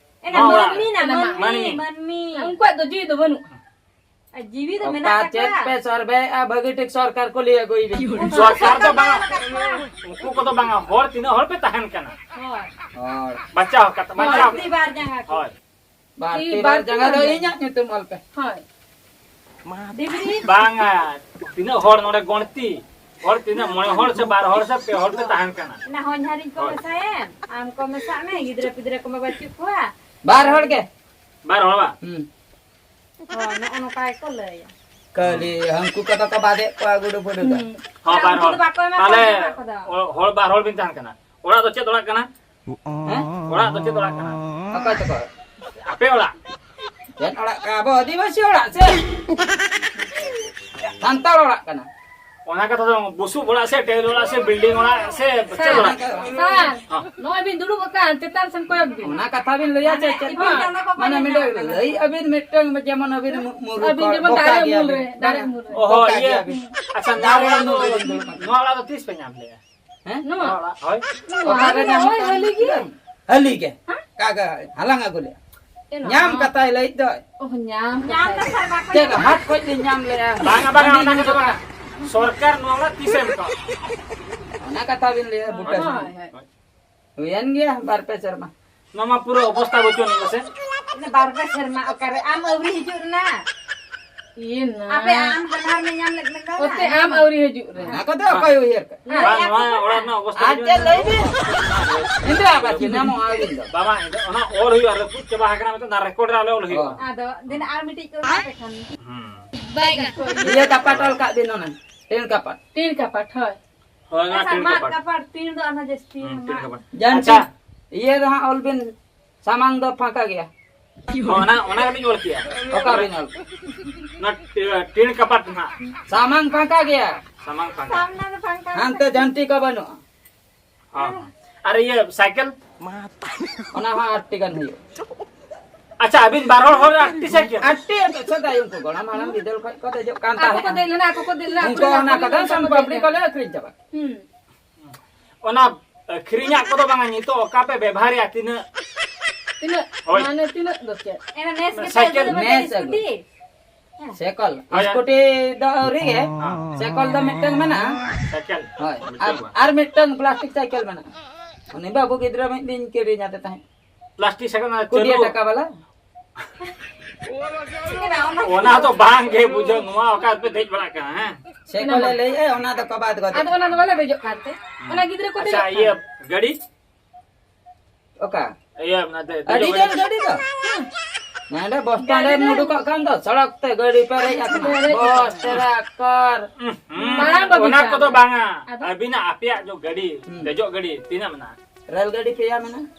ᱮᱱᱟ ᱱᱚᱣᱟ ᱚᱲᱟᱜ ᱢᱟᱹᱱᱢᱤ ᱨᱮ? ᱱᱟ, ᱢᱟᱹᱱᱢᱤ, ᱢᱟᱹᱱᱢᱤ᱾ ᱢᱟᱹᱱᱢᱤ᱾ ᱩᱱᱠᱩᱣᱟᱜ ᱫᱚ ᱡᱤᱣᱤ ᱫᱚ ᱵᱟᱹᱱᱩᱜᱼᱟ᱾ ᱟᱨ ᱡᱤᱣᱤ ᱫᱚ ᱚᱠᱟ ᱢᱮᱱᱟᱜ ᱪᱮᱫ ᱛᱟᱠᱚᱣᱟ᱾ ᱯᱮ ᱥᱚᱨᱵᱷᱮᱭᱮᱫᱼᱟ? ᱵᱷᱟᱹᱜᱤ ᱴᱷᱤᱠ ᱥᱚᱨᱠᱟᱨ ᱠᱚ ᱞᱟᱹᱭ ᱟᱹᱜᱩᱭ ᱵᱤᱱ᱾ ᱥᱚᱨᱠᱟᱨ ᱫᱚ ᱵᱟᱝ, ᱩᱱᱠᱩ ᱠᱚᱫᱚ ᱵᱟᱝᱟ, ᱦᱚᱲ ᱛᱤᱱᱟᱹᱜ ᱦᱚᱲ ᱯᱮ ᱛᱟᱦᱮᱱ ᱠᱟᱱᱟ? ᱦᱳᱭ᱾ ᱦᱚᱲ᱾ ᱵᱟᱧᱪᱟᱣ ᱠᱟᱛᱮ, ᱵᱟᱧᱪᱟᱣ᱾ ᱵᱟᱹᱲᱛᱤ ᱵᱟᱨ ᱡᱟᱸᱜᱟ ᱠᱚ᱾ ᱦᱳᱭ᱾ ᱵᱟᱹᱲᱛᱤ ᱛᱤ ᱵᱟᱨ ᱵᱟᱨ ᱡᱟᱸᱜᱟ ᱫᱚ ᱡᱟᱸᱜᱟ᱾ ᱤᱧᱟᱜ ᱧᱩᱛᱩᱢ ᱚᱞ ᱯᱮ᱾ ᱦᱳᱭ᱾ ᱰᱤᱵᱨᱤ᱾ ᱵᱟᱝᱟ, ᱛᱤᱱᱟᱹᱜ ᱦᱚᱲ ᱱᱚᱰᱮ ᱜᱚᱱᱛᱤ? ᱦᱚᱲ ᱛᱤᱱᱟᱹᱜ? ᱢᱚᱬᱮ ᱦᱚᱲ ᱥᱮ ᱵᱟᱨ ᱦᱚᱲ ᱥᱮ ᱯᱮ ᱦᱚᱲ ᱯᱮ ᱛᱟᱦᱮᱱ ᱠᱟᱱᱟ? ᱚᱱᱟ ᱦᱚᱧᱦᱟᱨᱤᱧ ᱠᱚ ᱦᱳᱭ᱾ ᱢᱮᱥᱟᱭᱮᱱ, ᱟᱢ ᱠᱚ ᱢᱮᱥᱟᱜ ᱢᱮ, ᱜᱤᱫᱽᱨᱟᱹ ᱯᱤᱫᱽᱨᱟᱹ ᱠᱚᱢᱟ ᱵᱟᱹᱪᱩᱜ ᱠᱚᱣᱟ᱾ ᱵᱟᱨ ᱦᱚᱲ ᱜᱮ᱾ ᱵᱟᱨ ᱦᱚᱲ ᱵᱟ? ᱦᱩᱸ᱾ ᱦᱳᱭ, ᱱᱚᱜᱼᱚ ᱱᱚᱝᱠᱟ ᱜᱮᱠᱚ ᱞᱟᱹᱭᱟ᱾ ᱠᱷᱟᱹᱞᱤ ᱦᱟᱹᱱᱠᱩ ᱠᱚᱫᱚ ᱠᱚ ᱵᱟᱫᱮᱫ ᱠᱚᱣᱟ ᱜᱩᱰᱩ ᱯᱷᱩᱰᱩ ᱫᱚ᱾ ᱦᱩᱸ᱾ ᱦᱚᱸ, ᱵᱟᱨ ᱩᱱᱠᱩ ᱦᱚᱲ᱾ ᱫᱚ ᱵᱟᱠᱚ ᱮᱢᱟ ᱠᱚᱣᱟ ᱛᱟᱦᱞᱮ ᱚᱲᱟᱜ ᱠᱚᱫᱚ᱾ ᱦᱚᱲ ᱵᱟᱨ ᱦᱚᱲ ᱵᱤᱱ ᱛᱟᱦᱮᱱ ᱠᱟᱱᱟ᱾ ᱚᱲᱟᱜ ᱫᱚ ᱪᱮᱫ ᱚᱲᱟᱜ ᱠᱟᱱᱟ? ᱦᱮᱸ? ᱚᱲᱟᱜ ᱫᱚ ᱪᱮᱫ ᱚᱲᱟᱜ ᱠᱟᱱᱟ? ᱚᱠᱚᱭ ᱛᱟᱠᱚ? ᱟᱯᱮ ᱚᱲᱟᱜ? ᱪᱮᱫ ᱚᱲᱟᱜ ᱠᱟᱱᱟ? ᱟᱵᱚ ᱟᱹᱫᱤᱵᱟᱹᱥᱤ ᱚᱲᱟᱜ ᱥᱮ? ᱥᱟᱱᱛᱟᱲ ᱚᱲᱟᱜ ᱠᱟᱱᱟ᱾ ᱚᱱᱟ ᱠᱟᱛᱷᱟ ᱫᱚ ᱵᱟᱝ, ᱵᱩᱥᱩᱵ ᱚᱲᱟᱜ ᱥᱮ ᱴᱟᱹᱭᱤᱞ ᱚᱲᱟᱜ ᱥᱮ ᱵᱤᱞᱰᱤᱝ ᱚᱲᱟᱜ ᱥᱮ ᱪᱮᱫ ᱚᱲᱟᱜ? ᱥᱟᱨ, ᱦᱚᱸ᱾ ᱱᱚᱜᱼᱚᱭ ᱵᱤᱱ ᱫᱩᱲᱩᱵ ᱟᱠᱟᱱ, ᱪᱮᱛᱟᱱ ᱥᱮᱱ ᱠᱚᱭᱚᱜ ᱵᱤᱱ᱾ ᱚᱱᱟ ᱠᱟᱛᱷᱟ ᱵᱤᱱ ᱞᱟᱹᱭᱟ ᱪᱮ ᱪᱮᱫ ᱢᱟᱱᱮ, ᱵᱟᱝ? ᱤᱯᱤᱞ ᱪᱟᱸᱫᱚ ᱠᱚ ᱵᱟᱝ ᱢᱟᱱᱮ ᱧᱮᱞ ᱢᱤᱫᱴᱟᱝ ᱧᱟᱢᱚᱜ ᱞᱟᱹᱭ ᱠᱟᱱᱟ᱾ ᱟᱹᱵᱤᱱ ᱢᱤᱫᱴᱟᱝ ᱡᱮᱢᱚᱱ ᱟᱹᱵᱤᱱ ᱢᱩ-, ᱢᱩᱨᱩᱠ ᱟᱹᱵᱤᱱ ᱦᱚᱲ, ᱡᱮᱢᱚᱱ ᱵᱚᱠᱟ ᱫᱟᱨᱮ ᱜᱮᱭᱟ ᱩᱢᱩᱞ ᱵᱤᱱ᱾ ᱨᱮ, ᱫᱟᱨᱮ ᱵᱟᱝᱟ? ᱩᱢᱩᱞ ᱨᱮ᱾ ᱚᱦᱚ, ᱵᱚᱠᱟ ᱤᱭᱟᱹ, ᱜᱮᱭᱟ ᱵᱤᱱ᱾ ᱟᱪᱪᱷᱟ, ᱫᱟᱨᱮ ᱱᱚᱣᱟ ᱩᱢᱩᱞ ᱨᱮ ᱚᱲᱟᱜ ᱵᱤᱱ ᱫᱩᱲᱩᱵ ᱫᱚ, ᱟᱠᱟᱱᱟ᱾ ᱱᱚᱣᱟ ᱚᱲᱟᱜ ᱦᱚᱭ? ᱱᱚᱣᱟ ᱚᱠᱟᱨᱮ ᱫᱚ ᱧᱟᱢ ᱱᱚᱜᱼᱚᱭ ᱠᱟᱱᱟ? ᱦᱟᱹᱞᱤ ᱜᱮ᱾ ᱦᱟᱹᱞᱤ ᱜᱮ? ᱦᱮᱸ? ᱠᱟᱜᱟ ᱦᱟᱞᱟᱝ ᱟᱹᱜᱩ ᱞᱮᱜᱼᱟ᱾ ᱮ ᱱᱚᱣᱟ᱾ ᱧᱟᱢ ᱠᱟᱛᱷᱟᱭ ᱞᱟᱹᱭ ᱫᱚ᱾ ᱚ, ᱧᱟᱢ ᱧᱟᱢ ᱠᱟᱛᱷᱟ᱾ ᱫᱚ ᱥᱟᱨ ᱵᱟᱠᱚ ᱪᱮᱫ ᱧᱟᱢᱟ᱾ ᱦᱟᱴ ᱠᱷᱚᱡ ᱞᱤᱧ ᱧᱟᱢ ᱞᱮᱜᱼᱟ᱾ ᱵᱟᱝᱟ, ᱵᱟᱝᱟ, ᱦᱟᱺᱰᱤ ᱚᱱᱟ ᱧᱩ ᱠᱟᱛᱷᱟ ᱠᱟᱛᱮ᱾ ᱵᱟᱝᱟ᱾ ᱥᱚᱨᱠᱟᱨ ᱱᱚᱣᱟ ᱚᱲᱟᱜ ᱛᱤᱥᱮ ᱮᱢ ᱠᱟᱜ? ᱚᱱᱟ ᱠᱟᱛᱷᱟ ᱵᱤᱱ ᱞᱟᱹᱭᱟ, ᱵᱩᱴᱟᱹ ᱦᱳᱭ, ᱥᱟᱺᱦᱤᱡ᱾ ᱦᱳᱭ᱾ ᱦᱩᱭᱮᱱ ᱜᱮᱭᱟ ᱵᱟᱨ ᱯᱮ ᱥᱮᱨᱢᱟ᱾ ᱱᱚᱣᱟ ᱢᱟ ᱯᱩᱨᱟᱹ ᱚᱵᱚᱥᱛᱟ ᱵᱟᱹᱪᱩᱜ ᱟᱹᱱᱤᱡ ᱢᱟᱥᱮ᱾ ᱤᱱᱟᱹ ᱵᱟᱨ ᱯᱮ ᱥᱮᱨᱢᱟ ᱚᱠᱟᱨᱮ ᱟᱢ ᱟᱹᱣᱨᱤ ᱦᱤᱡᱩᱜ ᱨᱮᱱᱟᱜ᱾ ᱤᱭᱟᱹ ᱱᱟ᱾ ᱟᱯᱮ ᱟᱢ ᱦᱟᱱᱦᱟᱨ ᱢᱮ ᱧᱟᱢ ᱞᱮᱫ ᱢᱮ ᱫᱚ᱾ ᱚᱛᱮ ᱟᱢ ᱟᱹᱣᱨᱤ ᱦᱤᱡᱩᱜ ᱨᱮ᱾ ᱚᱱᱟ ᱠᱚᱫᱚ ᱚᱠᱚᱭ ᱩᱭᱦᱟᱹᱨ ᱠᱟᱜ? ᱦᱮᱸ, ᱵᱟᱝ, ᱟᱯᱮ ᱱᱚᱣᱟ ᱚᱲᱟᱜ ᱨᱮᱱᱟᱜ ᱚᱵᱚᱥᱛᱟ ᱟᱨ ᱡᱩᱫᱤ ᱪᱮᱫ ᱞᱟᱹᱭ ᱵᱤᱱ? ᱤᱱᱫᱤᱨᱟ ᱟᱵᱟᱥ ᱜᱮ ᱧᱟᱢᱚᱜᱼᱟ ᱟᱹᱵᱤᱱ ᱫᱚ᱾ ᱵᱟᱵᱟ, ᱚᱱᱟ ᱚᱞ ᱦᱩᱭᱩᱜᱼᱟ, ᱨᱟᱹᱯᱩᱫ ᱪᱟᱵᱟ ᱟᱠᱟᱱᱟ, ᱢᱤᱫᱴᱟᱝ ᱨᱮᱠᱚᱨᱰ ᱨᱮ ᱟᱞᱮ ᱚᱞ ᱦᱩᱭᱩᱜᱼᱟ᱾ ᱚ᱾ ᱟᱫᱚ ᱫᱮᱱ ᱟᱨ ᱢᱤᱫᱴᱤᱡ ᱠᱚ ᱮᱢᱟ ᱯᱮ ᱠᱷᱟᱱ᱾ ᱦᱩᱸ᱾ ᱤᱭᱟᱹ ᱠᱟᱯᱟᱴ ᱚᱞ ᱠᱟᱜ ᱵᱤᱱ ᱚᱱᱟ᱾ ᱴᱤᱱ ᱠᱟᱯᱟᱴ᱾ ᱴᱤᱱ ᱠᱟᱯᱟᱴ, ᱦᱳᱭ᱾ ᱦᱳᱭ, ᱚᱱᱟ ᱟᱪᱪᱷᱟ, ᱴᱤᱱ ᱢᱟᱫ ᱠᱟᱯᱟᱴ᱾ ᱠᱟᱯᱟᱴ, ᱴᱤᱱ ᱫᱚ ᱟᱨᱦᱚᱸ ᱡᱟᱹᱥᱛᱤ ᱦᱩᱸ, ᱴᱤᱱ ᱢᱮᱱᱟᱜᱼᱟ᱾ ᱠᱟᱯᱟᱴ᱾ ᱡᱟᱱ ᱟᱪᱪᱷᱟ᱾ ᱴᱤᱱ, ᱤᱭᱟᱹ ᱨᱮᱦᱟᱸᱜ ᱚᱞ ᱵᱤᱱ, ᱥᱟᱢᱟᱝ ᱫᱚ ᱯᱷᱟᱸᱠᱟ ᱜᱮᱭᱟ᱾ ᱦᱚᱸ, ᱚᱱᱟ, ᱚᱱᱟ ᱜᱮᱞᱤᱧ ᱚᱞ ᱠᱮᱜᱼᱟ᱾ ᱚᱠᱟ ᱵᱤᱱ ᱚᱞ? ᱚᱱᱟ ᱴᱤ-, ᱴᱤᱱ ᱠᱟᱯᱟᱴ ᱱᱟᱦᱟᱜ᱾ ᱥᱟᱢᱟᱝ ᱯᱷᱟᱸᱠᱟ ᱜᱮᱭᱟ᱾ ᱥᱟᱢᱟᱝ ᱯᱷᱟᱸᱠᱟ᱾ ᱥᱟᱢᱱᱟ ᱫᱚ ᱯᱷᱟᱸᱠᱟ ᱦᱟᱱᱛᱮ ᱜᱮᱭᱟ᱾ ᱡᱷᱟᱱᱴᱤ ᱠᱚ ᱵᱟᱹᱱᱩᱜᱼᱟ᱾ ᱦᱚᱸ, ᱦᱚᱸ᱾ ᱟᱨ ᱤᱭᱟᱹ ᱥᱟᱭᱠᱮᱞ? ᱚᱱᱟ ᱦᱚᱸ ᱟᱴ ᱴᱤ ᱜᱟᱱ ᱦᱩᱭᱩᱜᱼᱟ᱾ ᱟᱪᱪᱷᱟ, ᱟᱹᱵᱤᱱ ᱵᱟᱨ ᱦᱚᱲ, ᱦᱚᱲ ᱟᱴ ᱴᱤ ᱥᱟᱭᱠᱮᱞ? ᱟᱴ ᱴᱤ ᱮᱱᱛᱮᱫ ᱥᱮᱫᱟᱭ ᱩᱱᱠᱩ ᱜᱚᱲᱚᱢ ᱦᱟᱲᱟᱢ ᱵᱤᱫᱟᱹᱞ ᱠᱷᱚᱡ ᱠᱚ ᱫᱮᱡᱚᱜ ᱠᱟᱱ ᱟᱠᱚ ᱠᱚ ᱛᱟᱦᱮᱸᱫ᱾ ᱫᱮᱡ ᱞᱮᱱᱟ, ᱟᱠᱚ ᱠᱚ ᱫᱮᱡ ᱞᱮᱱᱟ, ᱟᱠᱚ ᱩᱱᱠᱩ ᱠᱚ ᱚᱱᱟ ᱫᱮᱡ ᱠᱟᱫᱟ, ᱞᱮᱱᱟ, ᱥᱟᱢ ᱟᱠᱚ ᱠᱚ ᱯᱟᱵᱽᱞᱤᱠ ᱫᱮᱡ ᱠᱚᱞᱮ ᱞᱮᱱᱟ᱾ ᱟᱹᱠᱷᱨᱤᱧ ᱪᱟᱵᱟ ᱠᱮᱫᱟ᱾ ᱦᱩᱸ᱾ ᱚᱱᱟ ᱟᱹᱠᱷᱨᱤᱧᱟᱜ ᱠᱚᱫᱚ ᱵᱟᱝᱟ, ᱱᱤᱛᱚᱜ ᱚᱠᱟ ᱯᱮ ᱵᱮᱵᱷᱟᱨᱮᱜᱼᱟ, ᱛᱤᱱᱟᱹᱜ? ᱛᱤᱱᱟᱹᱜ? ᱦᱳᱭ᱾ ᱢᱟᱱᱮ ᱛᱤᱱᱟᱹᱜ ᱫᱚ ᱪᱮᱫ? ᱮᱱᱟ ᱱᱮᱥ ᱜᱮ ᱥᱟᱭᱠᱮᱞ᱾ ᱛᱟᱦᱮᱸ ᱠᱟᱱᱟ ᱱᱮᱥ ᱥᱠᱩᱴᱤ᱾ ᱟᱹᱜᱩ᱾ ᱥᱟᱭᱠᱮᱞ᱾ ᱦᱳᱭ᱾ ᱥᱠᱩᱴᱤ ᱫᱚ ᱟᱹᱣᱨᱤ ᱜᱮ᱾ ᱦᱮᱸ᱾ ᱥᱟᱭᱠᱮᱞ ᱫᱚ ᱢᱤᱫᱴᱟᱝ ᱢᱮᱱᱟᱜᱼᱟ᱾ ᱥᱟᱭᱠᱮᱞ᱾ ᱦᱳᱭ᱾ ᱟᱨ, ᱢᱤᱫᱴᱟᱝ ᱵᱟᱝ᱾ ᱟᱨ ᱢᱤᱫᱴᱟᱝ ᱯᱞᱟᱥᱴᱤᱠ ᱥᱟᱭᱠᱮᱞ ᱢᱮᱱᱟᱜᱼᱟ᱾ ᱩᱱᱤ ᱵᱟᱹᱵᱩ ᱜᱤᱫᱽᱨᱟᱹ ᱢᱤᱫ ᱫᱤᱱ ᱠᱤᱨᱤᱧ ᱟᱫᱮ ᱛᱟᱦᱮᱸᱫ᱾ ᱯᱞᱟᱥᱴᱤᱠ ᱥᱟᱭᱠᱮᱞ ᱚᱱᱟ ᱠᱩᱲᱤ ᱪᱟᱹᱞᱩ? ᱴᱟᱠᱟ ᱵᱟᱞᱟ᱾ ᱚᱱᱟ ᱫᱚ ᱵᱟᱝ ᱜᱮ ᱵᱩᱡᱷᱟᱹᱣ, ᱱᱚᱣᱟ ᱚᱠᱟ ᱯᱮ ᱫᱮᱡ ᱵᱟᱲᱟᱜ ᱠᱟᱱᱟ, ᱦᱮᱸ? ᱥᱮ ᱠᱚᱞᱮ ᱞᱟᱹᱭᱮᱫᱼᱟ, ᱚᱱᱟ ᱫᱚ ᱠᱚ ᱵᱟᱫ ᱜᱚᱫ᱾ ᱟᱫᱚ ᱚᱱᱟ ᱫᱚ ᱵᱟᱞᱮ ᱫᱮᱡᱚᱜ ᱠᱟᱱᱛᱮ᱾ ᱚᱱᱟ ᱜᱤᱫᱽᱨᱟᱹ ᱠᱚ ᱟᱪᱪᱷᱟ, ᱫᱮᱡᱚᱜ ᱤᱭᱟᱹ, ᱠᱟᱱ᱾ ᱜᱟᱹᱰᱤ? ᱚᱠᱟ? ᱤᱭᱟᱹ, ᱚᱱᱟ ᱫᱮ-, ᱟᱹᱰᱤ ᱫᱮᱡᱚᱜ ᱜᱟᱱ ᱜᱟᱹᱰᱤ? ᱜᱟᱹᱰᱤ ᱫᱚ᱾ ᱦᱮᱸ᱾ ᱱᱚᱰᱮ ᱵᱚᱥ ᱥᱴᱮᱱᱰ ᱨᱮᱢ ᱩᱰᱩᱠᱚᱜ ᱠᱷᱟᱱ ᱫᱚ ᱥᱚᱲᱚᱠ ᱛᱮ ᱜᱟᱹᱰᱤ ᱯᱮᱨᱮᱡ ᱟᱠᱟᱱᱟ᱾ ᱵᱚᱥ, ᱴᱨᱟᱠ, ᱠᱟᱨ᱾ ᱦᱩᱸ, ᱢᱟᱲᱟᱝ ᱵᱟᱹᱵᱤᱱ ᱚᱱᱟ ᱪᱟᱞᱟᱜ᱾ ᱠᱚᱫᱚ ᱵᱟᱝᱟ᱾ ᱟᱫᱚ? ᱟᱹᱵᱤᱱᱟᱜ ᱟᱯᱮᱭᱟᱜ ᱡᱚ ᱜᱟᱹᱰᱤ, ᱦᱩᱸ᱾ ᱫᱮᱡᱚᱜ ᱜᱟᱹᱰᱤ ᱛᱤᱱᱟᱹᱜ ᱢᱮᱱᱟᱜᱼᱟ? ᱨᱮᱞ ᱜᱟᱹᱰᱤ ᱯᱮᱭᱟ ᱢᱮᱱᱟᱜᱼᱟ᱾